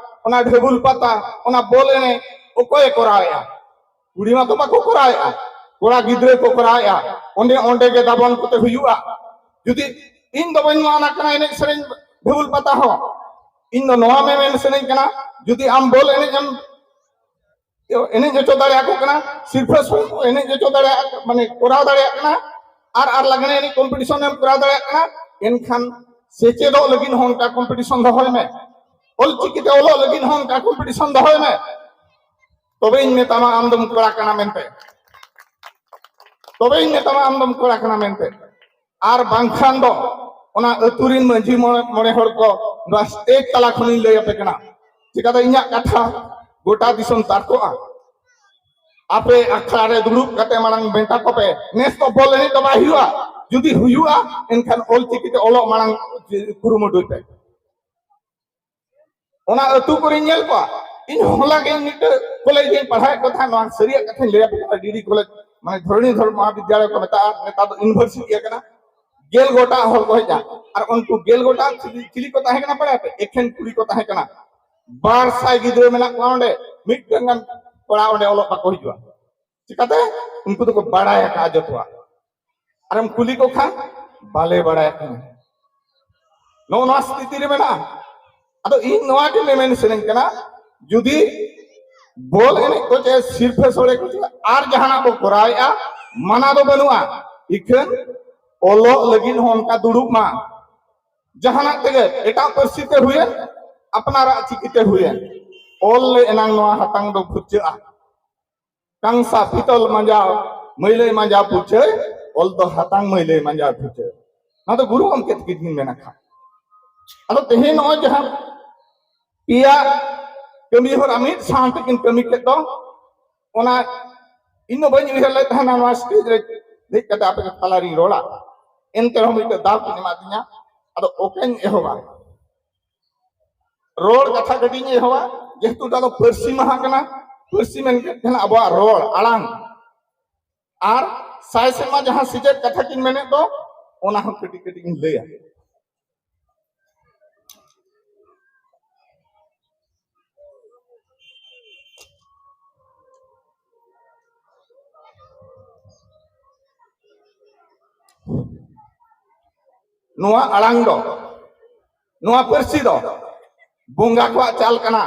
ᱚᱱᱟ ᱰᱷᱮᱵᱩᱞ ᱯᱟᱛᱟ, ᱚᱱᱟ ᱵᱚᱞ ᱮᱱᱮᱡ ᱚᱠᱚᱭᱮ ᱠᱚᱨᱟᱣᱮᱫᱼᱟ? ᱠᱩᱲᱤ ᱢᱟᱛᱚ ᱵᱟᱠᱚ ᱠᱚᱨᱟᱣᱮᱫᱼᱟ, ᱠᱚᱲᱟ ᱜᱤᱫᱽᱨᱟᱹ ᱠᱚ ᱠᱚᱨᱟᱣᱮᱫᱼᱟ᱾ ᱚᱸᱰᱮ ᱚᱸᱰᱮ ᱜᱮ ᱫᱟᱵᱚᱱ ᱠᱚᱛᱮ ᱦᱩᱭᱩᱜᱼᱟ᱾ ᱡᱩᱫᱤ ᱤᱧ ᱫᱚ ᱵᱟᱹᱧ ᱢᱟᱱᱟ ᱠᱟᱱᱟ ᱮᱱᱮᱡ ᱥᱮᱨᱮᱧ, ᱰᱷᱮᱵᱩᱞ ᱯᱟᱛᱟ ᱦᱚᱸ, ᱤᱧ ᱫᱚ ᱱᱚᱣᱟ ᱢᱮ ᱢᱮᱱ ᱥᱟᱱᱟᱧ ᱠᱟᱱᱟ, ᱡᱩᱫᱤ ᱟᱢ ᱵᱚᱞ ᱮᱱᱮᱡ ᱮᱢ ᱮᱱᱮᱡ ᱦᱚᱪᱚ ᱫᱟᱲᱮᱭᱟᱠᱚ ᱠᱟᱱᱟ, ᱥᱤᱨᱯᱷᱟᱹ ᱥᱚᱲᱮ ᱠᱚ ᱮᱱᱮᱡ ᱦᱚᱪᱚ ᱫᱟᱲᱮᱭᱟᱜ, ᱢᱟᱱᱮ ᱠᱚᱨᱟᱣ ᱫᱟᱲᱮᱭᱟᱜ ᱠᱟᱱᱟ, ᱟᱨ ᱟᱨ ᱞᱟᱜᱽᱬᱮ ᱮᱱᱮᱡ ᱠᱚᱢᱯᱤᱴᱤᱥᱚᱱ ᱮᱢ ᱠᱚᱨᱟᱣ ᱫᱟᱲᱮᱭᱟᱜ ᱠᱟᱱᱟ, ᱮᱱᱠᱷᱟᱱ ᱥᱮᱪᱮᱫᱚᱜ ᱞᱟᱹᱜᱤᱫ ᱦᱚᱸ ᱚᱱᱠᱟ ᱠᱚᱢᱯᱤᱴᱤᱥᱚᱱ ᱫᱚᱦᱚᱭ ᱢᱮ, ᱚᱞᱪᱤᱠᱤ ᱛᱮ ᱚᱞᱚᱜ ᱞᱟᱹᱜᱤᱫ ᱦᱚᱸ ᱚᱱᱠᱟ ᱠᱚᱢᱯᱤᱴᱤᱥᱚᱱ ᱫᱚᱦᱚᱭ ᱢᱮ᱾ ᱛᱚᱵᱮᱧ ᱢᱮᱛᱟᱢᱟ ᱟᱢ ᱫᱚᱢ ᱠᱚᱲᱟ ᱠᱟᱱᱟ ᱢᱮᱱᱛᱮ, ᱛᱚᱵᱮᱧ ᱢᱮᱛᱟᱢᱟ ᱟᱢ ᱫᱚᱢ ᱠᱚᱲᱟ ᱠᱟᱱᱟ ᱢᱮᱱᱛᱮ᱾ ᱟᱨ ᱵᱟᱝᱠᱷᱟᱱ ᱫᱚ ᱚᱱᱟ ᱟᱹᱛᱩ ᱨᱤᱱ ᱢᱟᱹᱡᱷᱤ ᱢᱚᱬᱮ, ᱢᱚᱬᱮ ᱦᱚᱲ ᱠᱚ ᱱᱚᱣᱟ ᱥᱴᱮᱡᱽ ᱛᱟᱞᱟ ᱠᱷᱚᱱᱤᱧ ᱞᱟᱹᱭ ᱟᱯᱮ ᱠᱟᱱᱟ᱾ ᱪᱤᱠᱟᱹᱛᱮ ᱤᱧᱟᱹᱜ ᱠᱟᱛᱷᱟ ᱜᱚᱴᱟ ᱫᱤᱥᱚᱢ ᱛᱟᱨᱠᱚᱜᱼᱟ᱾ ᱟᱯᱮ ᱟᱠᱷᱲᱟ ᱨᱮ ᱫᱩᱲᱩᱵ ᱠᱟᱛᱮ ᱢᱟᱲᱟᱝ ᱢᱮᱛᱟ ᱠᱚᱯᱮ, ᱱᱮᱥ ᱫᱚ ᱵᱚᱞ ᱮᱱᱮᱡ ᱫᱚ ᱵᱟᱭ ᱦᱩᱭᱩᱜᱼᱟ, ᱡᱩᱫᱤ ᱦᱩᱭᱩᱜᱼᱟ ᱮᱱᱠᱷᱟᱱ ᱚᱞᱪᱤᱠᱤ ᱛᱮ ᱚᱞᱚᱜ ᱢᱟᱲᱟᱝ ᱠᱩᱨᱩᱢᱩᱴᱩᱭ ᱯᱮ᱾ ᱚᱱᱟ ᱟᱹᱛᱩ ᱠᱚᱨᱮᱧ ᱧᱮᱞ ᱠᱚᱣᱟ, ᱤᱧ ᱦᱚᱞᱟ ᱜᱮ ᱢᱤᱫᱴᱮᱡ ᱠᱚᱞᱮᱡᱽ ᱨᱤᱧ ᱯᱟᱲᱦᱟᱣᱮᱫ ᱠᱚ ᱛᱟᱦᱮᱸᱫ, ᱱᱚᱣᱟ ᱥᱟᱹᱨᱤᱭᱟᱜ ᱠᱟᱛᱷᱟᱧ ᱞᱟᱹᱭ ᱟᱯᱮ ᱠᱟᱱᱟ, ᱰᱤᱰᱤ ᱠᱚᱞᱮᱡᱽ, ᱢᱟᱱᱮ ᱫᱷᱚᱨᱚᱱᱤᱫᱷᱚᱨ ᱢᱚᱦᱟᱵᱤᱫᱽᱭᱟᱞᱚᱭ ᱠᱚ ᱢᱮᱛᱟᱜᱼᱟ, ᱱᱮᱛᱟᱨ ᱫᱚ ᱤᱭᱩᱱᱤᱵᱷᱟᱨᱥᱤᱴᱤ ᱟᱠᱟᱱᱟ᱾ ᱜᱮᱞ ᱜᱚᱴᱟᱝ ᱦᱚᱲ ᱠᱚ ᱦᱮᱡ ᱮᱱᱟ, ᱟᱨ ᱩᱱᱠᱩ ᱜᱮᱞ ᱜᱚᱴᱟᱝ ᱪᱤᱞᱤ, ᱪᱤᱞᱤ ᱠᱚ ᱛᱟᱦᱮᱸ ᱠᱟᱱᱟ ᱵᱟᱲᱟᱭ ᱟᱯᱮ? ᱮᱠᱷᱮᱱ ᱠᱩᱲᱤ ᱠᱚ ᱛᱟᱦᱮᱸ ᱠᱟᱱᱟ᱾ ᱵᱟᱨ ᱥᱟᱭ ᱜᱤᱫᱽᱨᱟᱹ ᱢᱮᱱᱟᱜ ᱠᱚᱣᱟ ᱚᱸᱰᱮ, ᱢᱤᱫᱴᱟᱝ ᱜᱟᱱ ᱠᱚᱲᱟ ᱚᱸᱰᱮ ᱚᱞᱚᱜ ᱵᱟᱠᱚ ᱦᱤᱡᱩᱜᱼᱟ᱾ ᱪᱤᱠᱟᱹᱛᱮ? ᱩᱱᱠᱩ ᱫᱚᱠᱚ ᱵᱟᱲᱟᱭ ᱟᱠᱟᱫᱼᱟ ᱡᱚᱛᱚᱣᱟᱜ᱾ ᱟᱨᱮᱢ ᱠᱩᱞᱤ ᱠᱚ ᱠᱷᱟᱱ, "ᱵᱟᱞᱮ ᱵᱟᱲᱟᱭᱟ ᱠᱟᱱᱟ᱾" ᱱᱚᱜᱼᱚ ᱱᱚᱣᱟ ᱥᱛᱷᱤᱛᱤ ᱨᱮ ᱢᱮᱱᱟᱜᱼᱟ᱾ ᱟᱫᱚ ᱤᱧ ᱱᱚᱣᱟ ᱜᱮ ᱢᱮᱢᱮᱱ ᱥᱟᱱᱟᱧ ᱠᱟᱱᱟ, ᱡᱩᱫᱤ ᱵᱚᱞ ᱮᱱᱮᱡ ᱠᱚ ᱪᱮ ᱥᱤᱨᱯᱷᱟᱹ ᱥᱚᱲᱮ ᱠᱚ ᱪᱮ ᱟᱨ ᱡᱟᱦᱟᱱᱟᱜ ᱵᱚ ᱠᱚᱨᱟᱣᱮᱫᱼᱟ, ᱢᱟᱱᱟ ᱫᱚ ᱵᱟᱹᱱᱩᱜᱼᱟ, ᱤᱠᱷᱟᱹᱱ ᱚᱞᱚᱜ ᱞᱟᱹᱜᱤᱫ ᱦᱚᱸ ᱚᱱᱠᱟ ᱫᱩᱲᱩᱵ ᱢᱟ, ᱡᱟᱦᱟᱱᱟᱜ ᱛᱮᱜᱮ, ᱮᱴᱟᱜ ᱯᱟᱹᱨᱥᱤ ᱛᱮ ᱦᱩᱭᱮᱱ, ᱟᱯᱱᱟᱨᱟᱜ ᱪᱤᱠᱤ ᱛᱮ ᱦᱩᱭᱮᱱ, ᱚᱞ ᱞᱮ ᱮᱱᱟᱝ ᱱᱚᱣᱟ ᱦᱟᱛᱟᱝ ᱫᱚ ᱯᱷᱩᱨᱪᱟᱹᱜᱼᱟ᱾ ᱠᱟᱝᱥᱟ ᱯᱤᱛᱚᱞ ᱢᱟᱸᱡᱟᱣ, ᱢᱟᱹᱭᱞᱟᱹᱭ ᱢᱟᱸᱡᱟᱣ ᱯᱩᱪᱷᱟᱹᱭ, ᱚᱞ ᱫᱚ ᱦᱟᱛᱟᱝ ᱢᱟᱹᱭᱞᱟᱹᱭ ᱢᱟᱸᱡᱟᱣ ᱯᱩᱪᱷᱟᱹᱭ᱾ ᱱᱚᱣᱟ ᱫᱚ ᱜᱩᱨᱩ ᱜᱚᱢᱠᱮ ᱛᱟᱹᱠᱤᱱ ᱠᱤᱱ ᱢᱮᱱ ᱟᱠᱟᱫ᱾ ᱟᱫᱚ ᱛᱮᱦᱮᱧ ᱱᱚᱜᱼᱚᱭ ᱡᱟᱦᱟᱸ ᱯᱮᱭᱟ ᱠᱟᱹᱢᱤ ᱦᱚᱨᱟ ᱢᱤᱫ ᱥᱟᱶ ᱛᱮᱠᱤᱱ ᱠᱟᱹᱢᱤ ᱠᱮᱫ ᱫᱚ, ᱚᱱᱟ ᱤᱧ ᱫᱚ ᱵᱟᱹᱧ ᱩᱭᱦᱟᱹᱨ ᱞᱮᱫ ᱛᱟᱦᱮᱱᱟ ᱱᱚᱣᱟ ᱥᱴᱮᱡᱽ ᱨᱮ ᱫᱮᱡ ᱠᱟᱛᱮ ᱟᱯᱮ ᱠᱚ ᱛᱟᱞᱟᱨᱤᱧ ᱨᱚᱲᱟ᱾ ᱮᱱᱛᱮ ᱨᱮᱦᱚᱸ ᱢᱤᱫᱴᱮᱱ ᱫᱟᱣ ᱠᱤᱱ ᱮᱢᱟᱫᱤᱧᱟ᱾ ᱟᱫᱚ ᱚᱠᱟᱧ ᱮᱦᱚᱵᱟ? ᱨᱚᱲ ᱠᱟᱛᱷᱟ ᱠᱟᱹᱴᱤᱡ ᱤᱧ ᱮᱦᱚᱵᱟ, ᱡᱮᱦᱮᱛᱩ ᱚᱱᱟ ᱫᱚ ᱯᱟᱹᱨᱥᱤ ᱢᱟᱦᱟ ᱠᱟᱱᱟ, ᱯᱟᱹᱨᱥᱤ ᱢᱮᱱ ᱠᱮᱫ ᱠᱷᱟᱱ ᱟᱵᱚᱣᱟᱜ ᱨᱚᱲ ᱟᱲᱟᱝ᱾ ᱟᱨ ᱥᱟᱭ ᱥᱮᱨᱢᱟ ᱡᱟᱦᱟᱸ ᱥᱮᱪᱮᱫ ᱠᱟᱛᱷᱟ ᱠᱤᱱ ᱢᱮᱱᱮᱫ ᱫᱚ, ᱚᱱᱟ ᱦᱚᱸ ᱠᱟᱹᱴᱤᱡ ᱠᱟᱹᱴᱤᱡ ᱤᱧ ᱞᱟᱹᱭᱟ᱾ ᱱᱚᱣᱟ ᱟᱲᱟᱝ ᱫᱚ, ᱱᱚᱣᱟ ᱯᱟᱹᱨᱥᱤ ᱫᱚ ᱵᱚᱸᱜᱟ ᱠᱚᱣᱟᱜ ᱪᱟᱞ ᱠᱟᱱᱟ,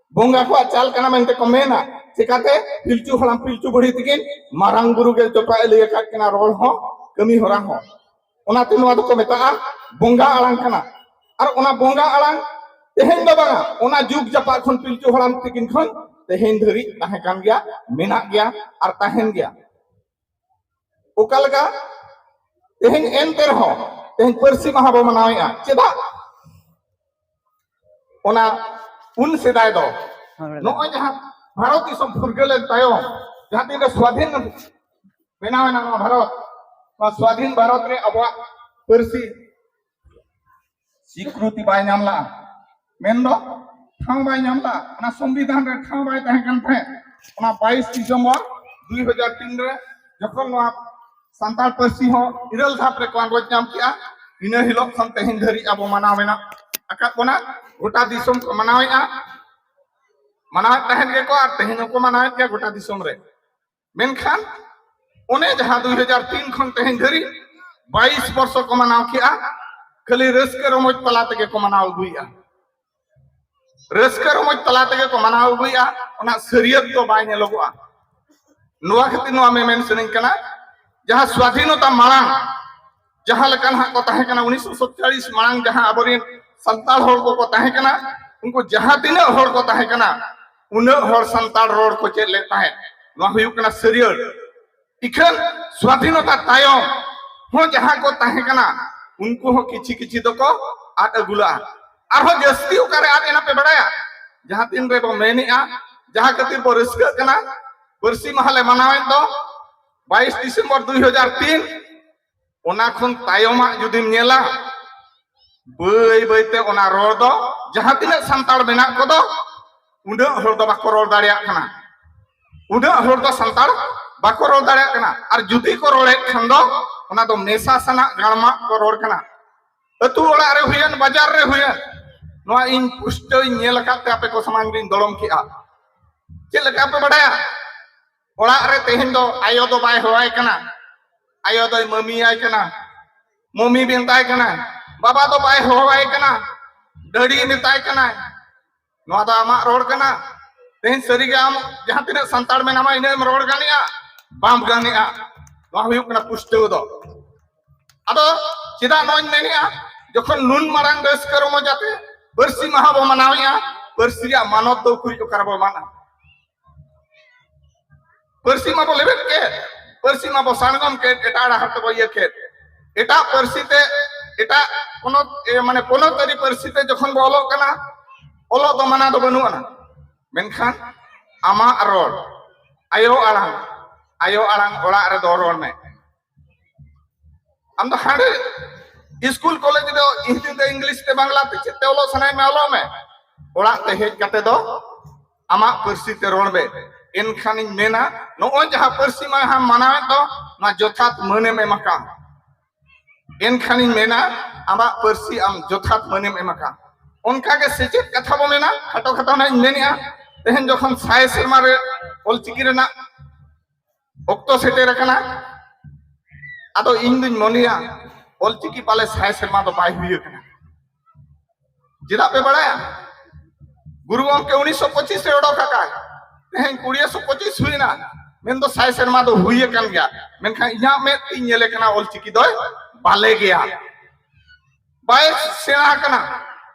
ᱵᱚᱸᱜᱟ ᱠᱚᱣᱟᱜ ᱪᱟᱞ ᱠᱟᱱᱟ ᱢᱮᱱᱛᱮ ᱠᱚ ᱢᱮᱱᱟ᱾ ᱪᱮᱠᱟᱛᱮ? ᱯᱤᱞᱪᱩ ᱦᱟᱲᱟᱢ ᱯᱤᱞᱪᱩ ᱵᱩᱲᱦᱤ ᱛᱟᱹᱠᱤᱱ ᱢᱟᱨᱟᱝ ᱵᱩᱨᱩ ᱜᱮ ᱡᱚᱛᱚᱣᱟᱜ ᱮ ᱞᱟᱹᱭ ᱟᱠᱟᱫ ᱠᱤᱱᱟ, ᱨᱚᱲ ᱦᱚᱸ, ᱠᱟᱹᱢᱤ ᱦᱚᱨᱟ ᱦᱚᱸ᱾ ᱚᱱᱟᱛᱮ ᱱᱚᱣᱟ ᱫᱚᱠᱚ ᱢᱮᱛᱟᱜᱼᱟ ᱵᱚᱸᱜᱟ ᱟᱲᱟᱝ ᱠᱟᱱᱟ᱾ ᱟᱨ ᱚᱱᱟ ᱵᱚᱸᱜᱟ ᱟᱲᱟᱝ ᱛᱮᱦᱮᱧ ᱫᱚ ᱵᱟᱝᱟ, ᱚᱱᱟ ᱡᱩᱜᱽ ᱡᱟᱯᱟᱜ ᱠᱷᱚᱱ, ᱯᱤᱞᱪᱩ ᱦᱟᱲᱟᱢ ᱛᱤᱠᱤᱱ ᱠᱷᱚᱱ ᱛᱮᱦᱮᱧ ᱫᱷᱟᱹᱨᱤᱡ ᱛᱟᱦᱮᱸ ᱠᱟᱱ ᱜᱮᱭᱟ, ᱢᱮᱱᱟᱜ ᱜᱮᱭᱟ ᱟᱨ ᱛᱟᱦᱮᱱ ᱜᱮᱭᱟ᱾ ᱚᱠᱟ ᱞᱮᱠᱟ ᱛᱮᱦᱮᱧ ᱮᱱᱛᱮ ᱨᱮᱦᱚᱸ, ᱛᱮᱦᱮᱧ ᱯᱟᱹᱨᱥᱤ ᱢᱟᱦᱟ ᱵᱚ ᱢᱟᱱᱟᱣᱮᱫᱼᱟ᱾ ᱪᱮᱫᱟᱜ? ᱚᱱᱟ ᱩᱱ ᱥᱮᱫᱟᱭ ᱫᱚ, ᱱᱚᱜᱼᱚᱭ ᱡᱟᱦᱟᱸ ᱵᱷᱟᱨᱚᱛ ᱫᱤᱥᱚᱢ ᱯᱷᱩᱨᱜᱟᱹᱞ ᱮᱱ ᱛᱟᱭᱚᱢ, ᱡᱟᱦᱟᱸ ᱛᱤᱱᱨᱮ ᱥᱣᱟᱫᱷᱤᱱ ᱵᱮᱱᱟᱣ ᱮᱱᱟ ᱱᱚᱣᱟ ᱵᱷᱟᱨᱚᱛ, ᱱᱚᱣᱟ ᱥᱣᱟᱫᱷᱤᱱ ᱵᱷᱟᱨᱚᱛ ᱨᱮ ᱟᱵᱚᱣᱟᱜ ᱯᱟᱹᱨᱥᱤ ᱥᱤᱠᱨᱩᱛᱤ ᱵᱟᱭ ᱧᱟᱢ ᱞᱟᱜᱼᱟ, ᱢᱮᱱᱫᱚ ᱴᱷᱟᱶ ᱵᱟᱭ ᱧᱟᱢ ᱞᱟᱜᱼᱟ, ᱚᱱᱟ ᱥᱚᱝᱵᱤᱫᱷᱟᱱ ᱨᱮ ᱴᱷᱟᱶ ᱵᱟᱭ ᱛᱟᱦᱮᱸ ᱠᱟᱱ ᱛᱟᱦᱮᱸᱫ᱾ ᱚᱱᱟ ᱵᱟᱭᱤᱥ ᱰᱤᱥᱮᱢᱵᱚᱨ ᱫᱩᱭ ᱦᱟᱡᱟᱨ ᱛᱤᱱ ᱨᱮ ᱡᱚᱠᱷᱚᱱ ᱱᱚᱣᱟ ᱥᱟᱱᱛᱟᱲ ᱯᱟᱹᱨᱥᱤ ᱦᱚᱸ ᱤᱨᱟᱹᱞ ᱫᱷᱟᱯ ᱨᱮᱠᱚ ᱟᱸᱜᱚᱪ ᱧᱟᱢ ᱠᱮᱜᱼᱟ, ᱤᱱᱟᱹ ᱦᱤᱞᱳᱜ ᱠᱷᱚᱱ ᱛᱮᱦᱮᱧ ᱫᱷᱟᱹᱨᱤᱡ ᱟᱵᱚ ᱢᱟᱱᱟᱣ ᱢᱮᱱᱟᱜ ᱟᱠᱟᱫ ᱵᱚᱱᱟ᱾ ᱜᱚᱴᱟ ᱫᱤᱥᱚᱢ ᱠᱚ ᱢᱟᱱᱟᱣᱮᱫᱼᱟ, ᱢᱟᱱᱟᱣᱮᱫ ᱛᱟᱦᱮᱸᱫ ᱜᱮᱠᱚ ᱟᱨ ᱛᱮᱦᱮᱧ ᱦᱚᱸᱠᱚ ᱢᱟᱱᱟᱣᱮᱫ ᱜᱮᱭᱟ ᱜᱚᱴᱟ ᱫᱤᱥᱚᱢ ᱨᱮ᱾ ᱢᱮᱱᱠᱷᱟᱱ ᱚᱱᱮ ᱡᱟᱦᱟᱸ ᱫᱩᱭ ᱦᱟᱡᱟᱨ ᱛᱤᱱ ᱠᱷᱚᱱ ᱛᱮᱦᱮᱧ ᱫᱷᱟᱹᱨᱤᱡ ᱵᱟᱭᱤᱥ ᱵᱚᱨᱥᱚ ᱠᱚ ᱢᱟᱱᱟᱣ ᱠᱮᱜᱼᱟ, ᱠᱷᱟᱹᱞᱤ ᱨᱟᱹᱥᱠᱟᱹ ᱨᱚᱢᱚᱡᱽ ᱛᱟᱞᱟ ᱛᱮᱜᱮ ᱠᱚ ᱢᱟᱱᱟᱣ ᱟᱹᱜᱩᱭᱮᱫᱼᱟ᱾ ᱨᱟᱹᱥᱠᱟᱹ ᱨᱚᱢᱚᱡᱽ ᱛᱟᱞᱟ ᱛᱮᱜᱮ ᱠᱚ ᱢᱟᱱᱟᱣ ᱟᱹᱜᱩᱭᱮᱫᱼᱟ, ᱚᱱᱟ ᱥᱟᱹᱨᱤᱭᱟᱹᱛ ᱫᱚ ᱵᱟᱭ ᱧᱮᱞᱚᱜᱚᱜᱼᱟ᱾ ᱱᱚᱣᱟ ᱠᱷᱟᱹᱛᱤᱨ ᱱᱚᱣᱟ ᱢᱮᱢᱮᱱ ᱥᱟᱱᱟᱧ ᱠᱟᱱᱟ, ᱡᱟᱦᱟᱸ ᱥᱣᱟᱫᱷᱤᱱᱚᱛᱟ ᱢᱟᱲᱟᱝ ᱡᱟᱦᱟᱸ ᱞᱮᱠᱟ ᱱᱟᱦᱟᱜ ᱠᱚ ᱛᱟᱦᱮᱸ ᱠᱟᱱᱟ, ᱩᱱᱤᱥᱥᱚ ᱥᱟᱛᱪᱚᱞᱞᱤᱥ ᱢᱟᱲᱟᱝ ᱡᱟᱦᱟᱸ ᱟᱵᱚᱨᱮᱱ ᱥᱟᱱᱛᱟᱲ ᱦᱚᱲ ᱠᱚᱠᱚ ᱛᱟᱦᱮᱸ ᱠᱟᱱᱟ, ᱩᱱᱠᱩ ᱡᱟᱦᱟᱸ ᱛᱤᱱᱟᱹᱜ ᱦᱚᱲ ᱠᱚ ᱛᱟᱦᱮᱸ ᱠᱟᱱᱟ, ᱩᱱᱟᱹᱜ ᱦᱚᱲ ᱥᱟᱱᱛᱟᱲ ᱨᱚᱲ ᱠᱚ ᱪᱮᱫ ᱞᱮᱫ ᱛᱟᱦᱮᱸᱫ᱾ ᱱᱚᱣᱟ ᱦᱩᱭᱩᱜ ᱠᱟᱱᱟ ᱥᱟᱹᱨᱭᱟᱹᱲ᱾ ᱤᱠᱷᱟᱹᱱ ᱥᱣᱟᱫᱷᱤᱱᱚᱛᱟ ᱛᱟᱭᱚᱢ ᱦᱚᱸ ᱡᱟᱦᱟᱸ ᱠᱚ ᱛᱟᱦᱮᱸ ᱠᱟᱱᱟ, ᱩᱱᱠᱩ ᱦᱚᱸ ᱠᱤᱪᱷᱤ ᱠᱤᱪᱷᱤ ᱫᱚᱠᱚ ᱟᱫ ᱟᱹᱜᱩ ᱞᱟᱜᱼᱟ᱾ ᱟᱨᱦᱚᱸ ᱡᱟᱹᱥᱛᱤ ᱚᱠᱟᱨᱮ ᱟᱫ ᱮᱱᱟ ᱯᱮ ᱵᱟᱲᱟᱭᱟ? ᱡᱟᱦᱟᱸ ᱛᱤᱱ ᱨᱮᱵᱚ ᱢᱮᱱᱮᱜᱼᱟ, ᱡᱟᱦᱟᱸ ᱠᱷᱟᱹᱛᱤᱨ ᱵᱚ ᱨᱟᱹᱥᱠᱟᱹᱜ ᱠᱟᱱᱟ, ᱯᱟᱹᱨᱥᱤ ᱢᱟᱦᱟ ᱞᱮ ᱢᱟᱱᱟᱣᱮᱫ ᱫᱚ ᱵᱟᱭᱤᱥ ᱰᱤᱥᱮᱢᱵᱚᱨ ᱫᱩᱭ ᱦᱟᱡᱟᱨ ᱛᱤᱱ, ᱚᱱᱟ ᱠᱷᱚᱱ ᱛᱟᱭᱚᱢᱟᱜ ᱡᱩᱫᱤᱢ ᱧᱮᱞᱟ, ᱵᱟᱹᱭ ᱵᱟᱹᱭᱛᱮ ᱚᱱᱟ ᱨᱚᱲ ᱫᱚ ᱡᱟᱦᱟᱸ ᱛᱤᱱᱟᱹᱜ ᱥᱟᱱᱛᱟᱲ ᱢᱮᱱᱟᱜ ᱠᱚᱫᱚ, ᱩᱱᱟᱹᱜ ᱦᱚᱲ ᱫᱚ ᱵᱟᱠᱚ ᱨᱚᱲ ᱫᱟᱲᱮᱭᱟᱜ ᱠᱟᱱᱟ, ᱩᱱᱟᱹᱜ ᱦᱚᱲ ᱫᱚ ᱥᱟᱱᱛᱟᱲ ᱵᱟᱠᱚ ᱨᱚᱲ ᱫᱟᱲᱮᱭᱟᱜ ᱠᱟᱱᱟ᱾ ᱟᱨ ᱡᱩᱫᱤ ᱠᱚ ᱨᱚᱲᱮᱫ ᱠᱷᱟᱱ ᱫᱚ ᱚᱱᱟ ᱫᱚ ᱢᱮᱥᱟ ᱥᱟᱱᱟᱜ ᱜᱟᱲᱢᱟᱜ ᱠᱚ ᱨᱚᱲ ᱠᱟᱱᱟ᱾ ᱟᱹᱛᱩ ᱚᱲᱟᱜ ᱨᱮ ᱦᱩᱭᱮᱱ, ᱵᱟᱡᱟᱨ ᱨᱮ ᱦᱩᱭᱮᱱ, ᱱᱚᱣᱟ ᱤᱧ ᱯᱩᱥᱴᱟᱹᱣ ᱤᱧ ᱧᱮᱞ ᱟᱠᱟᱫ ᱛᱮ ᱟᱯᱮ ᱠᱚ ᱥᱟᱢᱟᱝ ᱨᱤᱧ ᱫᱚᱲᱚᱢ ᱠᱮᱜᱼᱟ᱾ ᱪᱮᱫ ᱞᱮᱠᱟ ᱯᱮ ᱵᱟᱰᱟᱭᱟ? ᱚᱲᱟᱜ ᱨᱮ ᱛᱮᱦᱮᱧ ᱫᱚ ᱟᱭᱳ ᱫᱚ ᱵᱟᱭ ᱦᱚᱦᱚᱣᱟᱭ ᱠᱟᱱᱟ, ᱟᱭᱳ ᱫᱚᱭ ᱢᱟᱹᱢᱤᱭᱟᱭ ᱠᱟᱱᱟ, ᱢᱚᱢᱤ ᱢᱮᱛᱟᱭ ᱠᱟᱱᱟᱭ, ᱵᱟᱵᱟ ᱫᱚ ᱵᱟᱭ ᱦᱚᱦᱚᱣᱟᱭ ᱠᱟᱱᱟ, ᱰᱮᱰᱤ ᱢᱮᱛᱟᱭ ᱠᱟᱱᱟᱭ᱾ ᱱᱚᱣᱟ ᱫᱚ ᱟᱢᱟᱜ ᱨᱚᱲ ᱠᱟᱱᱟ᱾ ᱛᱮᱦᱮᱧ ᱥᱟᱹᱨᱤᱜᱮ ᱟᱢ ᱡᱟᱦᱟᱸ ᱛᱤᱱᱟᱹᱜ ᱥᱟᱱᱛᱟᱲ ᱢᱮᱱᱟᱢᱟ ᱤᱱᱟᱹᱜ ᱮᱢ ᱨᱚᱲ ᱜᱟᱱᱮᱜᱼᱟ, ᱵᱟᱢ ᱜᱟᱱᱮᱜᱼᱟ᱾ ᱱᱚᱣᱟ ᱦᱩᱭᱩᱜ ᱠᱟᱱᱟ ᱯᱩᱥᱴᱟᱹᱣ ᱫᱚ᱾ ᱟᱫᱚ ᱪᱮᱫᱟᱜ ᱱᱚᱣᱟᱧ ᱢᱮᱱᱮᱜᱼᱟ? ᱡᱚᱠᱷᱚᱱ ᱱᱩᱱ ᱢᱟᱨᱟᱝ ᱨᱟᱹᱥᱠᱟᱹ ᱨᱚᱢᱚᱡᱽ ᱟᱛᱮ ᱯᱟᱹᱨᱥᱤ ᱢᱟᱦᱟ ᱵᱚ ᱢᱟᱱᱟᱣᱮᱜᱼᱟ, ᱯᱟᱹᱨᱥᱤ ᱨᱮᱭᱟᱜ ᱢᱟᱱᱚᱛ ᱫᱚ ᱩᱠᱩᱨᱤᱡ ᱚᱠᱟ ᱨᱮᱵᱚ ᱮᱢᱟᱜᱼᱟ? ᱯᱟᱹᱨᱥᱤ ᱢᱟᱵᱚ ᱞᱮᱵᱮᱫ ᱠᱮᱫ, ᱯᱟᱹᱨᱥᱤ ᱢᱟᱵᱚ ᱥᱟᱬᱜᱚᱢ ᱠᱮᱫ, ᱮᱴᱟᱜ ᱰᱟᱦᱟᱨ ᱛᱮᱵᱚ ᱤᱭᱟᱹ ᱠᱮᱫ᱾ ᱮᱴᱟᱜ ᱯᱟᱹᱨᱥᱤ ᱛᱮ, ᱮᱴᱟᱜ ᱯᱚᱱᱚᱛ, ᱮ, ᱢᱟᱱᱮ ᱯᱚᱱᱚᱛ ᱟᱹᱨᱤ ᱯᱟᱹᱨᱥᱤ ᱛᱮ ᱡᱚᱠᱷᱚᱱ ᱵᱚ ᱚᱞᱚᱜ ᱠᱟᱱᱟ, ᱚᱞᱚᱜ ᱫᱚ ᱢᱟᱱᱟ ᱫᱚ ᱵᱟᱹᱱᱩᱜ ᱟᱱᱟ, ᱢᱮᱱᱠᱷᱟᱱ ᱟᱢᱟᱜ ᱨᱚᱲ, ᱟᱭᱳ ᱟᱲᱟᱝ, ᱟᱭᱳ ᱟᱲᱟᱝ ᱚᱲᱟᱜ ᱨᱮᱫᱚ ᱨᱚᱲ ᱢᱮ᱾ ᱟᱢ ᱫᱚ ᱦᱟᱸᱰᱮ ᱥᱠᱩᱞ ᱠᱚᱞᱮᱡᱽ ᱨᱮ ᱦᱤᱱᱫᱤ ᱛᱮ, ᱤᱝᱞᱤᱥ ᱛᱮ, ᱵᱟᱝᱞᱟ ᱛᱮ, ᱪᱮᱫ ᱛᱮ ᱚᱞᱚᱜ ᱥᱟᱱᱟᱭᱮᱫ ᱢᱮ ᱚᱞᱚᱜ ᱢᱮ᱾ ᱚᱲᱟᱜ ᱛᱮ ᱦᱮᱡ ᱠᱟᱛᱮ ᱫᱚ ᱟᱢᱟᱜ ᱯᱟᱹᱨᱥᱤ ᱛᱮ ᱨᱚᱲ ᱢᱮ᱾ ᱮᱱᱠᱷᱟᱱᱤᱧ ᱢᱮᱱᱟ, ᱱᱚᱜᱼᱚᱭ ᱡᱟᱦᱟᱸ ᱯᱟᱹᱨᱥᱤ ᱢᱟᱦᱟᱢ ᱢᱟᱱᱟᱣᱮᱫ ᱫᱚ, ᱱᱚᱣᱟ ᱡᱚᱛᱷᱟᱛ ᱢᱟᱹᱱᱮᱢ ᱮᱢ ᱟᱠᱟᱫ᱾ ᱮᱱᱠᱷᱟᱱᱤᱧ ᱢᱮᱱᱟ, ᱟᱢᱟᱜ ᱯᱟᱹᱨᱥᱤ ᱟᱢ ᱡᱚᱛᱷᱟᱛ ᱢᱟᱹᱱᱮᱢ ᱮᱢ ᱟᱠᱟᱫ᱾ ᱚᱱᱠᱟᱜᱮ ᱥᱮᱪᱮᱫ ᱠᱟᱛᱷᱟ ᱵᱚ ᱢᱮᱱᱟ, ᱠᱷᱟᱴᱚ ᱠᱷᱟᱴᱚ ᱱᱟᱜ ᱤᱧ ᱢᱮᱱᱮᱜᱼᱟ, ᱛᱮᱦᱮᱧ ᱡᱚᱠᱷᱚᱱ ᱥᱟᱭ ᱥᱮᱨᱢᱟ ᱨᱮ ᱚᱞᱪᱤᱠᱤ ᱨᱮᱱᱟᱜ ᱚᱠᱛᱚ ᱥᱮᱴᱮᱨ ᱟᱠᱟᱱᱟ᱾ ᱟᱫᱚ ᱤᱧ ᱫᱩᱧ ᱢᱚᱱᱮᱭᱟ, ᱚᱞᱪᱤᱠᱤ ᱯᱟᱞᱮ ᱥᱟᱭ ᱥᱮᱨᱢᱟ ᱫᱚ ᱵᱟᱭ ᱦᱩᱭ ᱟᱠᱟᱱᱟ᱾ ᱪᱮᱫᱟᱜ ᱯᱮ ᱵᱟᱲᱟᱭᱟ? ᱜᱩᱨᱩ ᱜᱚᱢᱠᱮ ᱩᱱᱤᱥᱥᱚ ᱯᱚᱸᱪᱤᱥ ᱨᱮ ᱚᱰᱚᱠ ᱟᱠᱟᱫ, ᱛᱮᱦᱮᱧ ᱠᱩᱲᱤᱭᱟᱹ ᱥᱚ ᱯᱚᱸᱪᱤᱥ ᱦᱩᱭᱱᱟ, ᱢᱮᱱᱫᱚ ᱥᱟᱭ ᱥᱮᱨᱢᱟ ᱫᱚ ᱦᱩᱭ ᱟᱠᱟᱱ ᱜᱮᱭᱟ᱾ ᱢᱮᱱᱠᱷᱟᱱ ᱤᱧᱟᱹᱜ ᱢᱮᱫ ᱛᱤᱧ ᱧᱮᱞᱮ ᱠᱟᱱᱟ, ᱚᱞᱪᱤᱠᱤ ᱫᱚᱭ ᱵᱟᱞᱮ ᱜᱮᱭᱟ, ᱵᱟᱭ ᱥᱮᱬᱟ ᱟᱠᱟᱱᱟ᱾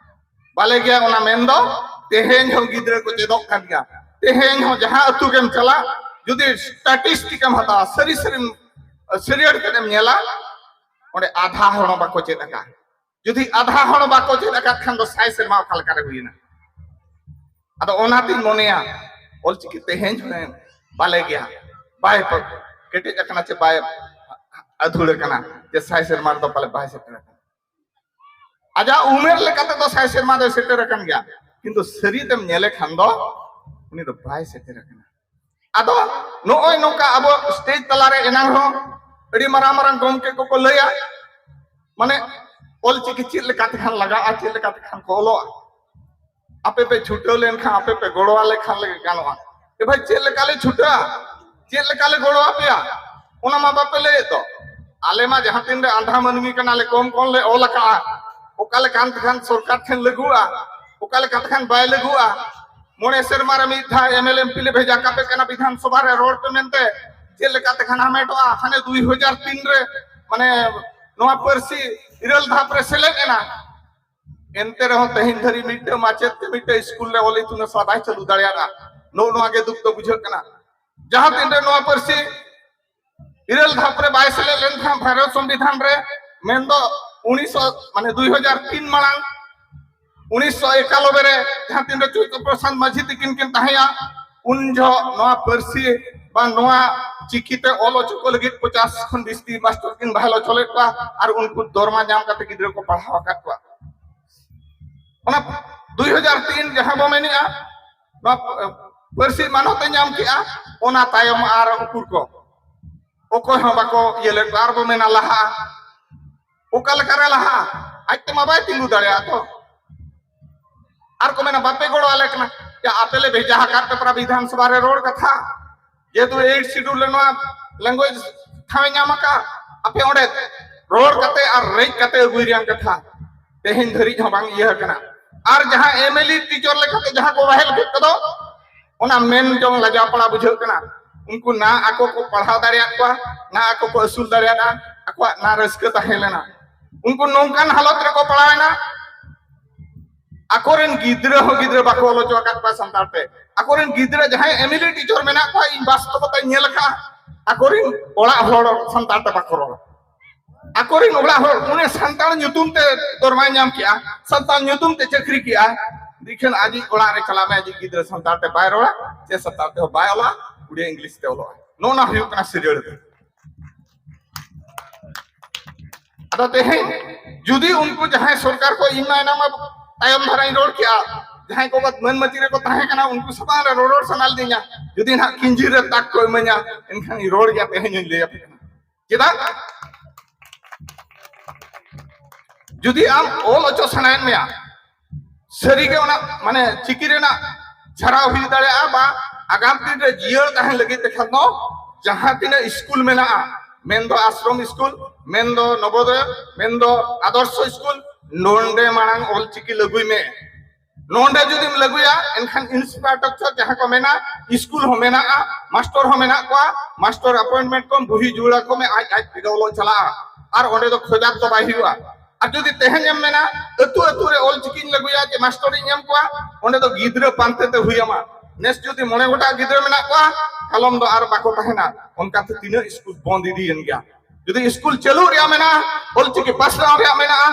ᱵᱟᱞᱮ ᱜᱮᱭᱟ ᱚᱱᱟ ᱢᱮᱱᱫᱚ ᱛᱮᱦᱮᱧ ᱦᱚᱸ ᱜᱤᱫᱽᱨᱟᱹ ᱠᱚ ᱪᱮᱫᱚᱜ ᱠᱟᱱ ᱜᱮᱭᱟ᱾ ᱛᱮᱦᱮᱧ ᱦᱚᱸ ᱡᱟᱦᱟᱸ ᱟᱹᱛᱩ ᱜᱮᱢ ᱪᱟᱞᱟᱜ, ᱡᱩᱫᱤ ᱥᱴᱟᱴᱤᱥᱴᱤᱠ ᱮᱢ ᱦᱟᱛᱟᱣᱟ, ᱥᱟᱹᱨᱤ ᱥᱟᱹᱨᱤ ᱥᱟᱹᱨᱤᱭᱟᱹᱲ ᱛᱮᱫ ᱮᱢ ᱧᱮᱞᱟ, ᱚᱸᱰᱮ ᱟᱫᱷᱟ ᱦᱚᱲ ᱦᱚᱸ ᱵᱟᱠᱚ ᱪᱮᱫ ᱟᱠᱟᱫ᱾ ᱡᱩᱫᱤ ᱟᱫᱷᱟ ᱦᱚᱲ ᱵᱟᱠᱚ ᱪᱮᱫ ᱟᱠᱟᱫ ᱠᱷᱟᱱ ᱫᱚ ᱥᱟᱭ ᱥᱮᱨᱢᱟ ᱚᱠᱟ ᱞᱮᱠᱟᱨᱮ ᱦᱩᱭᱮᱱᱟ? ᱟᱫᱚ ᱚᱱᱟᱛᱤᱧ ᱢᱚᱱᱮᱭᱟ, ᱚᱞᱪᱤᱠᱤ ᱛᱮᱦᱮᱧ ᱦᱚᱸ ᱵᱟᱞᱮ ᱜᱮᱭᱟ, ᱵᱟᱭ ᱯ-, ᱠᱮᱴᱮᱡ ᱟᱠᱟᱱᱟ ᱪᱮ ᱵᱟᱭ ᱟᱹᱫᱷᱩᱲ ᱟᱠᱟᱱᱟ, ᱡᱮ ᱥᱟᱭ ᱥᱮᱨᱢᱟ ᱨᱮᱫᱚ ᱯᱟᱞᱮ ᱵᱟᱭ ᱥᱮᱴᱮᱨ ᱟᱠᱟᱱᱟ᱾ ᱟᱡᱟᱜ ᱩᱢᱮᱨ ᱞᱮᱠᱟᱛᱮ ᱫᱚ ᱥᱟᱭ ᱥᱮᱨᱢᱟ ᱫᱚᱭ ᱥᱮᱴᱮᱨ ᱟᱠᱟᱱ ᱜᱮᱭᱟ, ᱠᱤᱱᱛᱩ ᱥᱟᱹᱨᱤ ᱛᱮᱢ ᱧᱮᱞᱮ ᱠᱷᱟᱱ ᱫᱚ ᱩᱱᱤ ᱫᱚ ᱵᱟᱭ ᱥᱮᱴᱮᱨ ᱟᱠᱟᱱᱟ᱾ ᱟᱫᱚ ᱱᱚᱜᱼᱚᱭ ᱱᱚᱝᱠᱟ ᱟᱵᱚ ᱥᱴᱮᱡᱽ ᱛᱟᱞᱟᱨᱮ ᱮᱱᱟᱝ ᱦᱚᱸ ᱟᱹᱰᱤ ᱢᱟᱨᱟᱝ ᱢᱟᱨᱟᱝ ᱜᱚᱢᱠᱮ ᱠᱚᱠᱚ ᱞᱟᱹᱭᱟ, ᱢᱟᱱᱮ ᱚᱞᱪᱤᱠᱤ ᱪᱮᱫ ᱞᱮᱠᱟᱛᱮ ᱠᱷᱟᱱ ᱞᱟᱜᱟᱜᱼᱟ, ᱪᱮᱫ ᱞᱮᱠᱟᱛᱮ ᱠᱷᱟᱱ ᱠᱚ ᱚᱞᱚᱜᱼᱟ, ᱟᱯᱮ ᱯᱮ ᱪᱷᱩᱴᱟᱹᱣ ᱞᱮᱱᱠᱷᱟᱱ, ᱟᱯᱮ ᱯᱮ ᱜᱚᱲᱚ ᱟᱞᱮ ᱠᱷᱟᱱ ᱞᱮ ᱜᱟᱱᱚᱜᱼᱟ᱾ ᱮ ᱵᱷᱟᱭ, ᱪᱮᱫ ᱞᱮᱠᱟ ᱞᱮ ᱪᱷᱩᱴᱟᱹᱜᱼᱟ, ᱪᱮᱫ ᱞᱮᱠᱟ ᱞᱮ ᱜᱚᱲᱚ ᱟᱯᱮᱭᱟ, ᱚᱱᱟ ᱢᱟ ᱵᱟᱯᱮ ᱞᱟᱹᱭᱮᱫ ᱫᱚ᱾ ᱟᱞᱮ ᱢᱟ ᱡᱟᱦᱟᱸ ᱛᱤᱱ ᱨᱮ ᱟᱸᱫᱷᱟ ᱢᱟᱹᱱᱢᱤ ᱠᱟᱱᱟᱞᱮ, ᱠᱚᱢ ᱠᱚᱢ ᱞᱮ ᱚᱞ ᱟᱠᱟᱜᱼᱟ, ᱚᱠᱟ ᱞᱮᱠᱟᱱ ᱛᱮᱠᱷᱟᱱ ᱥᱚᱨᱠᱟᱨ ᱴᱷᱮᱱ ᱞᱟᱹᱜᱩᱜᱼᱟ, ᱚᱠᱟ ᱞᱮᱠᱟ ᱛᱮᱠᱷᱟᱱ ᱵᱟᱭ ᱞᱟᱹᱜᱩᱜᱼᱟ᱾ ᱢᱚᱬᱮ ᱥᱮᱨᱢᱟ ᱨᱮ ᱢᱤᱫ ᱫᱷᱟᱣ ᱮᱢ ᱮᱞ ᱮᱢ ᱯᱤ ᱞᱮ ᱵᱷᱮᱡᱟ ᱠᱟᱯᱮ ᱠᱟᱱᱟ ᱵᱤᱫᱷᱟᱱ ᱥᱚᱵᱷᱟ ᱨᱮ ᱨᱚᱲ ᱯᱮ ᱢᱮᱱᱛᱮ, ᱪᱮᱫ ᱞᱮᱠᱟ ᱛᱮᱠᱷᱟᱱ ᱦᱟᱢᱮᱴᱚᱜᱼᱟ᱾ ᱦᱟᱱᱮ ᱫᱩᱭ ᱦᱟᱡᱟᱨ ᱛᱤᱱ ᱨᱮ, ᱢᱟᱱᱮ, ᱱᱚᱣᱟ ᱯᱟᱹᱨᱥᱤ ᱤᱨᱟᱹᱞ ᱫᱷᱟᱯ ᱨᱮ ᱥᱮᱞᱮᱫ ᱮᱱᱟ᱾ ᱮᱱᱛᱮ ᱨᱮᱦᱚᱸ ᱛᱮᱦᱮᱧ ᱫᱷᱟᱹᱨᱤᱡ ᱢᱤᱫᱴᱟᱝ ᱢᱟᱪᱮᱫ ᱛᱮ ᱢᱤᱫᱴᱟᱝ ᱥᱠᱩᱞ ᱨᱮ ᱚᱞ ᱤᱛᱩᱱ ᱟᱥᱲᱟ ᱵᱟᱭ ᱪᱟᱹᱞᱩ ᱫᱟᱲᱮᱭᱟᱜᱼᱟ᱾ ᱱᱚᱜᱼᱚ ᱱᱚᱣᱟ ᱜᱮ ᱫᱩᱠ ᱫᱚ ᱵᱩᱡᱷᱟᱹᱜ ᱠᱟᱱᱟ᱾ ᱡᱟᱦᱟᱸ ᱛᱤᱱ ᱨᱮ ᱱᱚᱣᱟ ᱯᱟᱹᱨᱥᱤ ᱤᱨᱟᱹᱞ ᱫᱷᱟᱯ ᱨᱮ ᱵᱟᱭ ᱥᱮᱞᱮᱫ ᱞᱮᱱᱠᱷᱟᱱ ᱵᱷᱟᱨᱚᱛ ᱥᱚᱝᱵᱤᱫᱷᱟᱱ ᱨᱮ, ᱢᱮᱱᱫᱚ ᱩᱱᱤᱥᱥᱚ, ᱢᱟᱱᱮ ᱫᱩᱭ ᱦᱟᱡᱟᱨ ᱛᱤᱱ ᱢᱟᱲᱟᱝ, ᱩᱱᱤᱥᱥᱚ ᱮᱠᱟᱱᱚᱵᱵᱳᱭ ᱨᱮ ᱡᱟᱦᱟᱸ ᱛᱤᱱ ᱨᱮ ᱪᱳᱭᱛᱚ ᱯᱨᱚᱥᱟᱫᱽ ᱢᱟᱹᱡᱷᱤ ᱛᱤᱠᱤᱱ ᱠᱤᱱ ᱛᱟᱦᱮᱸᱭᱟ, ᱩᱱ ᱡᱚᱦᱚᱜ ᱱᱚᱣᱟ ᱯᱟᱹᱨᱥᱤ ᱵᱟ ᱱᱚᱣᱟ ᱪᱤᱠᱤ ᱛᱮ ᱚᱞ ᱦᱚᱪᱚ ᱠᱚ ᱞᱟᱹᱜᱤᱫ ᱯᱚᱪᱟᱥ ᱠᱷᱚᱱ ᱵᱤᱥᱛᱤ ᱢᱟᱥᱴᱟᱨ ᱠᱤᱱ ᱵᱟᱦᱟᱞ ᱦᱚᱪᱚ ᱞᱮᱫ ᱠᱚᱣᱟ ᱟᱨ ᱩᱱᱠᱩ ᱫᱚᱨᱢᱟ ᱧᱟᱢ ᱠᱟᱛᱮ ᱜᱤᱫᱽᱨᱟᱹ ᱠᱚ ᱯᱟᱲᱦᱟᱣ ᱟᱠᱟᱫ ᱠᱚᱣᱟ᱾ ᱚᱱᱟ ᱫᱩᱭ ᱦᱟᱡᱟᱨ ᱛᱤᱱ ᱡᱟᱦᱟᱸ ᱵᱚ ᱢᱮᱱᱮᱜᱼᱟ, ᱱᱚᱣᱟ ᱯᱟᱹᱨᱥᱤ ᱢᱟᱱᱚᱛ ᱮ ᱧᱟᱢ ᱠᱮᱜᱼᱟ, ᱚᱱᱟ ᱛᱟᱭᱚᱢ ᱟᱨ ᱩᱠᱩᱨ ᱠᱚ ᱚᱠᱚᱭ ᱦᱚᱸ ᱵᱟᱠᱚ ᱤᱭᱟᱹ ᱞᱮᱫ ᱠᱚᱣᱟ᱾ ᱟᱨ ᱵᱚ ᱢᱮᱱᱟ ᱞᱟᱦᱟ, ᱚᱠᱟ ᱞᱮᱠᱟᱨᱮ ᱞᱟᱦᱟ? ᱟᱡ ᱛᱮᱢᱟ ᱵᱟᱭ ᱛᱤᱸᱜᱩ ᱫᱟᱲᱮᱭᱟᱜᱼᱟ ᱛᱚ᱾ ᱟᱨ ᱠᱚ ᱢᱮᱱᱟ ᱵᱟᱯᱮ ᱜᱚᱲᱚ ᱟᱞᱮ ᱠᱟᱱᱟ᱾ ᱭᱟ, ᱟᱯᱮ ᱞᱮ ᱵᱷᱮᱡᱟ ᱟᱠᱟᱫ ᱯᱮ ᱯᱮᱨᱟ ᱵᱤᱫᱷᱟᱱ ᱥᱚᱵᱷᱟ ᱨᱮ ᱨᱚᱲ ᱠᱟᱛᱷᱟ, ᱡᱮᱦᱮᱛᱩ ᱮᱭᱤᱴ ᱥᱤᱰᱩᱞ ᱨᱮ ᱱᱚᱣᱟ ᱞᱮᱝᱜᱩᱭᱮᱡᱽ ᱴᱷᱟᱶ ᱮ ᱧᱟᱢ ᱟᱠᱟᱫ, ᱟᱯᱮ ᱚᱸᱰᱮ ᱨᱚᱲ ᱠᱟᱛᱮ ᱟᱨ ᱨᱮᱡ ᱠᱟᱛᱮ ᱟᱹᱜᱩᱭ ᱨᱮᱭᱟᱜ ᱠᱟᱛᱷᱟ ᱛᱮᱦᱮᱧ ᱫᱷᱟᱹᱨᱤᱡ ᱦᱚᱸ ᱵᱟᱝ ᱤᱭᱟᱹ ᱟᱠᱟᱱᱟ᱾ ᱟᱨ ᱡᱟᱦᱟᱸ ᱮᱢ ᱮᱞ ᱤ ᱴᱤᱪᱟᱨ ᱞᱮᱠᱟᱛᱮ ᱡᱟᱦᱟᱸ ᱠᱚ ᱵᱟᱦᱮᱞ ᱠᱮᱫ ᱠᱚᱫᱚ, ᱚᱱᱟ ᱢᱮᱱ ᱡᱚᱝ ᱞᱟᱡᱟᱣ ᱯᱟᱲᱟ ᱵᱩᱡᱷᱟᱹᱜ ᱠᱟᱱᱟ᱾ ᱩᱱᱠᱩ ᱱᱟ ᱟᱠᱚ ᱠᱚ ᱯᱟᱲᱦᱟᱣ ᱫᱟᱲᱮᱭᱟᱜ ᱠᱚᱣᱟ, ᱱᱟ ᱟᱠᱚ ᱠᱚ ᱟᱹᱥᱩᱞ ᱫᱟᱲᱮᱭᱟᱜᱼᱟ, ᱟᱠᱚᱣᱟᱜ ᱱᱟ ᱨᱟᱹᱥᱠᱟᱹ ᱛᱟᱦᱮᱸ ᱞᱮᱱᱟ᱾ ᱩᱱᱠᱩ ᱱᱚᱝᱠᱟᱱ ᱦᱟᱞᱚᱛ ᱨᱮᱠᱚ ᱯᱟᱲᱟᱣᱮᱱᱟ, ᱟᱠᱚᱨᱮᱱ ᱜᱤᱫᱽᱨᱟᱹ ᱦᱚᱸ ᱜᱤᱫᱽᱨᱟᱹ ᱵᱟᱠᱚ ᱚᱞ ᱦᱚᱪᱚ ᱟᱠᱟᱫ ᱠᱚᱣᱟ ᱥᱟᱱᱛᱟᱲ ᱛᱮ᱾ ᱟᱠᱚᱨᱮᱱ ᱜᱤᱫᱽᱨᱟᱹ ᱡᱟᱦᱟᱸᱭ ᱮᱢ ᱮᱞ ᱤ ᱴᱤᱪᱟᱨ ᱢᱮᱱᱟᱜ ᱠᱚᱣᱟ, ᱤᱧ ᱵᱟᱥᱛᱚᱵᱚᱛᱟᱧ ᱧᱮᱞ ᱟᱠᱟᱫᱼᱟ, ᱟᱠᱚᱨᱮᱱ ᱚᱲᱟᱜ ᱦᱚᱲ ᱥᱟᱱᱛᱟᱲ ᱛᱮ ᱵᱟᱠᱚ ᱨᱚᱲ᱾ ᱟᱠᱚᱨᱮᱱ ᱚᱲᱟᱜ ᱦᱚᱲ, ᱩᱱᱤ ᱥᱟᱱᱛᱟᱲ ᱧᱩᱛᱩᱢ ᱛᱮ ᱫᱚᱨᱢᱟᱭ ᱧᱟᱢ ᱠᱮᱜᱼᱟ, ᱥᱟᱱᱛᱟᱲ ᱧᱩᱛᱩᱢ ᱛᱮ ᱪᱟᱹᱠᱨᱤ ᱠᱮᱜᱼᱟ, ᱤᱠᱷᱟᱹᱱ ᱟᱡᱤᱡ ᱚᱲᱟᱜ ᱨᱮ ᱪᱟᱞᱟᱜ ᱢᱮ, ᱟᱡᱤᱡ ᱜᱤᱫᱽᱨᱟᱹ ᱥᱟᱱᱛᱟᱲ ᱛᱮ ᱵᱟᱭ ᱨᱚᱲᱟ, ᱥᱮ ᱥᱟᱱᱛᱟᱲ ᱛᱮᱦᱚᱸ ᱵᱟᱭ ᱚᱞᱟ, ᱩᱲᱤᱭᱟ ᱤᱝᱞᱤᱥ ᱛᱮ ᱚᱞᱚᱜᱼᱟ᱾ ᱱᱚᱜᱼᱚ ᱱᱟ ᱦᱩᱭᱩᱜ ᱠᱟᱱᱟ ᱥᱤᱨᱟᱹᱲ ᱫᱚ᱾ ᱟᱫᱚ ᱛᱮᱦᱮᱧ ᱡᱩᱫᱤ ᱩᱱᱠᱩ ᱡᱟᱦᱟᱸᱭ ᱥᱚᱨᱠᱟᱨ ᱠᱚ, ᱤᱧ ᱢᱟ ᱮᱱᱟᱝ ᱢᱟ ᱛᱟᱭᱚᱢ ᱫᱷᱟᱨᱟᱧ ᱨᱚᱲ ᱠᱮᱜᱼᱟ, ᱡᱟᱦᱟᱸᱭ ᱠᱚ ᱢᱟᱹᱱ ᱢᱟᱹᱪᱤ ᱨᱮᱠᱚ ᱛᱟᱦᱮᱸ ᱠᱟᱱᱟ, ᱩᱱᱠᱩ ᱥᱟᱢᱟᱝ ᱨᱮ ᱨᱚᱲ ᱨᱚᱲ ᱥᱟᱱᱟ ᱞᱤᱫᱤᱧᱟ, ᱡᱩᱫᱤ ᱱᱟᱦᱟᱜ ᱠᱤᱧᱡᱤᱨ ᱨᱮ ᱛᱟᱠ ᱠᱚ ᱤᱢᱟᱹᱧᱟ, ᱮᱱᱠᱷᱟᱱ ᱤᱧ ᱨᱚᱲ ᱜᱮᱭᱟ, ᱛᱮᱦᱮᱧ ᱦᱚᱧ ᱞᱟᱹᱭ ᱟᱯᱮ ᱠᱟᱱᱟ᱾ ᱪᱮᱫᱟᱜ? ᱡᱩᱫᱤ ᱟᱢ ᱚᱞ ᱦᱚᱪᱚ ᱥᱟᱱᱟᱭᱮᱫ ᱢᱮᱭᱟ, ᱥᱟᱹᱨᱤᱜᱮ ᱚᱱᱟ ᱢᱟᱱᱮ ᱪᱤᱠᱤ ᱨᱮᱱᱟᱜ ᱪᱷᱟᱨᱟᱣ ᱦᱩᱭ ᱫᱟᱲᱮᱭᱟᱜᱼᱟ ᱵᱟ ᱟᱜᱟᱢ ᱫᱤᱱ ᱨᱮ ᱡᱤᱭᱟᱹᱲ ᱛᱟᱦᱮᱱ ᱞᱟᱹᱜᱤᱫ ᱛᱮᱠᱷᱟᱱ ᱫᱚ ᱡᱟᱦᱟᱸ ᱛᱤᱱᱟᱹᱜ ᱥᱠᱩᱞ ᱢᱮᱱᱟᱜᱼᱟ, ᱢᱮᱱᱫᱚ ᱟᱥᱨᱚᱢ ᱥᱠᱩᱞ, ᱢᱮᱱᱫᱚ ᱱᱚᱵᱳᱫᱚᱭ, ᱢᱮᱱᱫᱚ ᱟᱫᱚᱨᱥᱚ ᱥᱠᱩᱞ, ᱱᱚᱰᱮ ᱢᱟᱲᱟᱝ ᱚᱞᱪᱤᱠᱤ ᱞᱟᱹᱜᱩᱭ ᱢᱮ᱾ ᱱᱚᱰᱮ ᱡᱩᱫᱤᱢ ᱞᱟᱹᱜᱩᱭᱟ, ᱮᱱᱠᱷᱟᱱ infrastructure ᱡᱟᱦᱟᱸ ᱠᱚ ᱢᱮᱱᱟ, ᱥᱠᱩᱞ ᱦᱚᱸ ᱢᱮᱱᱟᱜᱼᱟ, ᱢᱟᱥᱴᱚᱨ ᱦᱚᱸ ᱢᱮᱱᱟᱜ ᱠᱚᱣᱟ, ᱢᱟᱥᱴᱚᱨ appointment ᱠᱚᱢ, ᱵᱩᱦᱤ ᱡᱩᱲᱟ ᱠᱚᱢᱮ, ᱟᱡ ᱟᱡ ᱛᱮᱜᱮ ᱚᱞᱚᱜ ᱪᱟᱞᱟᱜᱼᱟ᱾ ᱟᱨ ᱚᱸᱰᱮ ᱫᱚ ᱠᱷᱚᱡᱟᱨ ᱫᱚ ᱵᱟᱭ ᱦᱩᱭᱩᱜᱼᱟ᱾ ᱟᱨ ᱡᱩᱫᱤ ᱛᱮᱦᱮᱧ ᱮᱢ ᱢᱮᱱᱟ, ᱟᱹᱛᱩ ᱟᱹᱛᱩ ᱨᱮ ᱚᱞᱪᱤᱠᱤᱧ ᱞᱟᱹᱜᱩᱭᱟ ᱡᱮ ᱢᱟᱥᱴᱚᱨᱤᱧ ᱮᱢ ᱠᱚᱣᱟ, ᱚᱸᱰᱮ ᱫᱚ ᱜᱤᱫᱽᱨᱟᱹ ᱯᱟᱱᱛᱮ ᱛᱮ ᱦᱩᱭ ᱟᱢᱟ᱾ ᱱᱮᱥ ᱡᱩᱫᱤ ᱢᱚᱬᱮ ᱜᱚᱴᱟᱝ ᱜᱤᱫᱽᱨᱟᱹ ᱢᱮᱱᱟᱜ ᱠᱚᱣᱟ, ᱠᱟᱞᱚᱢ ᱫᱚ ᱟᱨ ᱵᱟᱠᱚ ᱛᱟᱦᱮᱱᱟ᱾ ᱚᱱᱠᱟᱛᱮ ᱛᱤᱱᱟᱹᱜ ᱥᱠᱩᱞ ᱵᱚᱱᱫ ᱤᱫᱤᱭᱮᱱ ᱜᱮᱭᱟ᱾ ᱡᱩᱫᱤ ᱥᱠᱩᱞ ᱪᱟᱹᱞᱩ ᱨᱮᱭᱟᱜ ᱢᱮᱱᱟᱜᱼᱟ, ᱚᱞᱪᱤᱠᱤ ᱯᱟᱥᱱᱟᱣ ᱨᱮᱭᱟᱜ ᱢᱮᱱᱟᱜᱼᱟ,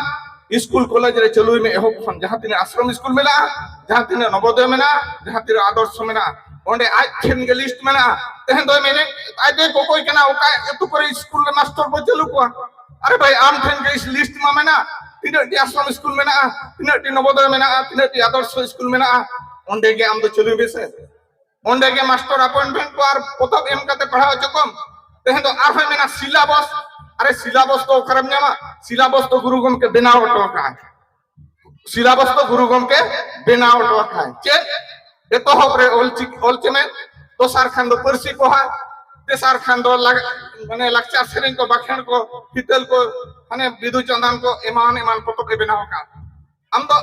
ᱥᱠᱩᱞ ᱠᱚᱞᱮᱡᱽ ᱨᱮ ᱪᱟᱹᱞᱩᱭ ᱢᱮ, ᱮᱦᱚᱵ ᱠᱷᱚᱱ ᱡᱟᱦᱟᱸ ᱛᱤᱱᱟᱹᱜ ᱟᱥᱨᱚᱢ ᱥᱠᱩᱞ ᱢᱮᱱᱟᱜᱼᱟ, ᱡᱟᱦᱟᱸ ᱛᱤᱱᱟᱹᱜ ᱱᱚᱵᱳᱫᱚᱭ ᱢᱮᱱᱟᱜᱼᱟ, ᱡᱟᱦᱟᱸ ᱛᱤᱱᱟᱹᱜ ᱟᱫᱚᱨᱥᱚ ᱢᱮᱱᱟᱜᱼᱟ, ᱚᱸᱰᱮ ᱟᱡ ᱴᱷᱮᱱ ᱜᱮ ᱞᱤᱥᱴ ᱢᱮᱱᱟᱜᱼᱟ᱾ ᱛᱮᱦᱮᱧ ᱫᱚᱭ ᱢᱮᱱᱮᱫ, ᱟᱡ ᱫᱚᱭ ᱠᱚᱠᱚᱭ ᱠᱟᱱᱟ, ᱚᱠᱟ ᱟᱹᱛᱩ ᱠᱚᱨᱮ ᱥᱠᱩᱞ ᱨᱮ ᱢᱟᱥᱴᱚᱨ ᱵᱚ ᱪᱟᱹᱞᱩ ᱠᱚᱣᱟ᱾ ᱟᱨᱮ ᱵᱷᱟᱭ, ᱟᱢ ᱴᱷᱮᱱ ᱜᱮ ᱞᱤᱥᱴ ᱢᱟ ᱢᱮᱱᱟᱜ, ᱛᱤᱱᱟᱹᱜ ᱴᱤ ᱟᱥᱨᱚᱢ ᱥᱠᱩᱞ ᱢᱮᱱᱟᱜᱼᱟ, ᱛᱤᱱᱟᱹᱜ ᱴᱤ ᱱᱚᱵᱳᱫᱚᱭ ᱢᱮᱱᱟᱜᱼᱟ, ᱛᱤᱱᱟᱹᱜ ᱴᱤ ᱟᱫᱚᱨᱥᱚ ᱥᱠᱩᱞ ᱢᱮᱱᱟᱜᱼᱟ, ᱚᱸᱰᱮ ᱜᱮ ᱟᱢ ᱫᱚ ᱪᱟᱹᱞᱩᱭ ᱢᱮᱥᱮ᱾ ᱚᱸᱰᱮ ᱜᱮ ᱢᱟᱥᱴᱚᱨ ᱟᱯᱚᱭᱮᱱᱴᱢᱮᱱᱴ ᱠᱚ ᱟᱨ ᱯᱚᱛᱚᱵ ᱮᱢ ᱠᱟᱛᱮ ᱯᱟᱲᱦᱟᱣ ᱦᱚᱪᱚ ᱠᱚᱢ᱾ ᱛᱮᱦᱮᱧ ᱫᱚ ᱟᱨᱦᱚᱸ ᱢᱮᱱᱟ ᱥᱤᱞᱟᱵᱚᱥ᱾ ᱟᱨᱮ, ᱥᱤᱞᱟᱵᱚᱥ ᱫᱚ ᱚᱠᱟᱨᱮᱢ ᱧᱟᱢᱟ? ᱥᱤᱞᱟᱵᱚᱥ ᱫᱚ ᱜᱩᱨᱩ ᱜᱚᱢᱠᱮ ᱵᱮᱱᱟᱣ ᱦᱚᱴᱚ ᱟᱠᱟᱫᱼᱟᱭ᱾ ᱥᱤᱞᱟᱵᱚᱥ ᱫᱚ ᱜᱩᱨᱩ ᱜᱚᱢᱠᱮ ᱵᱮᱱᱟᱣ ᱦᱚᱴᱚ ᱟᱠᱟᱫᱼᱟᱭ᱾ ᱪᱮᱫ? ᱮᱛᱚᱦᱚᱵ ᱨᱮ ᱚᱞ ᱪᱤᱠᱤ, ᱚᱞ ᱪᱮᱢᱮᱫ, ᱫᱚᱥᱟᱨ ᱠᱷᱟᱱ ᱫᱚ ᱯᱟᱹᱨᱥᱤ ᱯᱚᱦᱟ, ᱛᱮᱥᱟᱨ ᱠᱷᱟᱱ ᱫᱚ ᱞᱟᱜ-, ᱢᱟᱱᱮ ᱞᱟᱠᱪᱟᱨ ᱥᱮᱨᱮᱧ ᱠᱚ, ᱵᱟᱠᱷᱮᱬ ᱠᱚ, ᱦᱤᱛᱟᱹᱞ ᱠᱚ, ᱢᱟᱱᱮ ᱵᱤᱫᱩ ᱪᱟᱸᱫᱟᱱ ᱠᱚ, ᱮᱢᱟᱱ ᱮᱢᱟᱱ ᱯᱚᱛᱚᱵ ᱮ ᱵᱮᱱᱟᱣ ᱟᱠᱟᱫ᱾ ᱟᱢ ᱫᱚ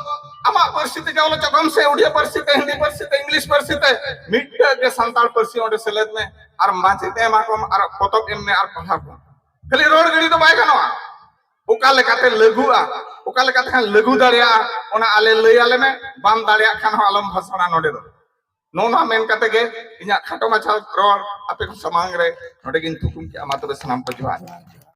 ᱟᱢᱟᱜ ᱯᱟᱹᱨᱥᱤ ᱛᱮᱜᱮ ᱚᱞ ᱦᱚᱪᱚ ᱠᱚᱢ ᱥᱮ, ᱩᱲᱤᱭᱟ ᱯᱟᱹᱨᱥᱤ ᱛᱮ, ᱦᱤᱱᱫᱤ ᱯᱟᱹᱨᱥᱤ ᱛᱮ, ᱤᱝᱞᱤᱥ ᱯᱟᱹᱨᱥᱤ ᱛᱮ, ᱢᱤᱫᱴᱟᱹᱜ ᱜᱮ ᱥᱟᱱᱛᱟᱲ ᱯᱟᱹᱨᱥᱤ ᱚᱸᱰᱮ ᱥᱮᱞᱮᱫ ᱢᱮ ᱟᱨ ᱢᱟᱪᱮᱫ ᱮ ᱮᱢᱟ ᱠᱚᱢ ᱟᱨ ᱯᱚᱛᱚᱵ ᱮᱢ ᱢᱮ ᱟᱨ ᱯᱟᱲᱦᱟᱣ ᱠᱚᱢ᱾ ᱠᱷᱟᱹᱞᱤ ᱨᱚᱲ ᱜᱤᱰᱤ ᱫᱚ ᱵᱟᱭ ᱜᱟᱱᱚᱜᱼᱟ᱾ ᱚᱠᱟ ᱞᱮᱠᱟᱛᱮ ᱞᱟᱹᱜᱩᱜᱼᱟ, ᱚᱠᱟ ᱞᱮᱠᱟᱛᱮ ᱠᱷᱟᱱ ᱞᱟᱹᱜᱩ ᱫᱟᱲᱮᱭᱟᱜᱼᱟ, ᱚᱱᱟ ᱟᱞᱮ ᱞᱟᱹᱭ ᱟᱞᱮ ᱢᱮ᱾ ᱵᱟᱢ ᱫᱟᱲᱮᱭᱟᱜ ᱠᱷᱟᱱ ᱦᱚᱸ ᱟᱞᱚᱢ ᱵᱷᱟᱥᱚᱬᱟ ᱱᱚᱰᱮ ᱫᱚ᱾ ᱱᱚᱜᱼᱚ ᱱᱚᱣᱟ ᱢᱮᱱ ᱠᱟᱛᱮ ᱜᱮ ᱤᱧᱟᱹᱜ ᱠᱷᱟᱴᱚ ᱢᱟᱪᱷᱟ ᱨᱚᱲ ᱟᱯᱮ ᱠᱚ ᱥᱟᱢᱟᱝ ᱨᱮ ᱱᱚᱰᱮ ᱜᱤᱧ ᱛᱷᱩᱠᱩᱢ ᱠᱮᱜᱼᱟ᱾ ᱢᱟ ᱛᱚᱵᱮ ᱥᱟᱱᱟᱢ ᱠᱚ ᱡᱚᱦᱟᱨ᱾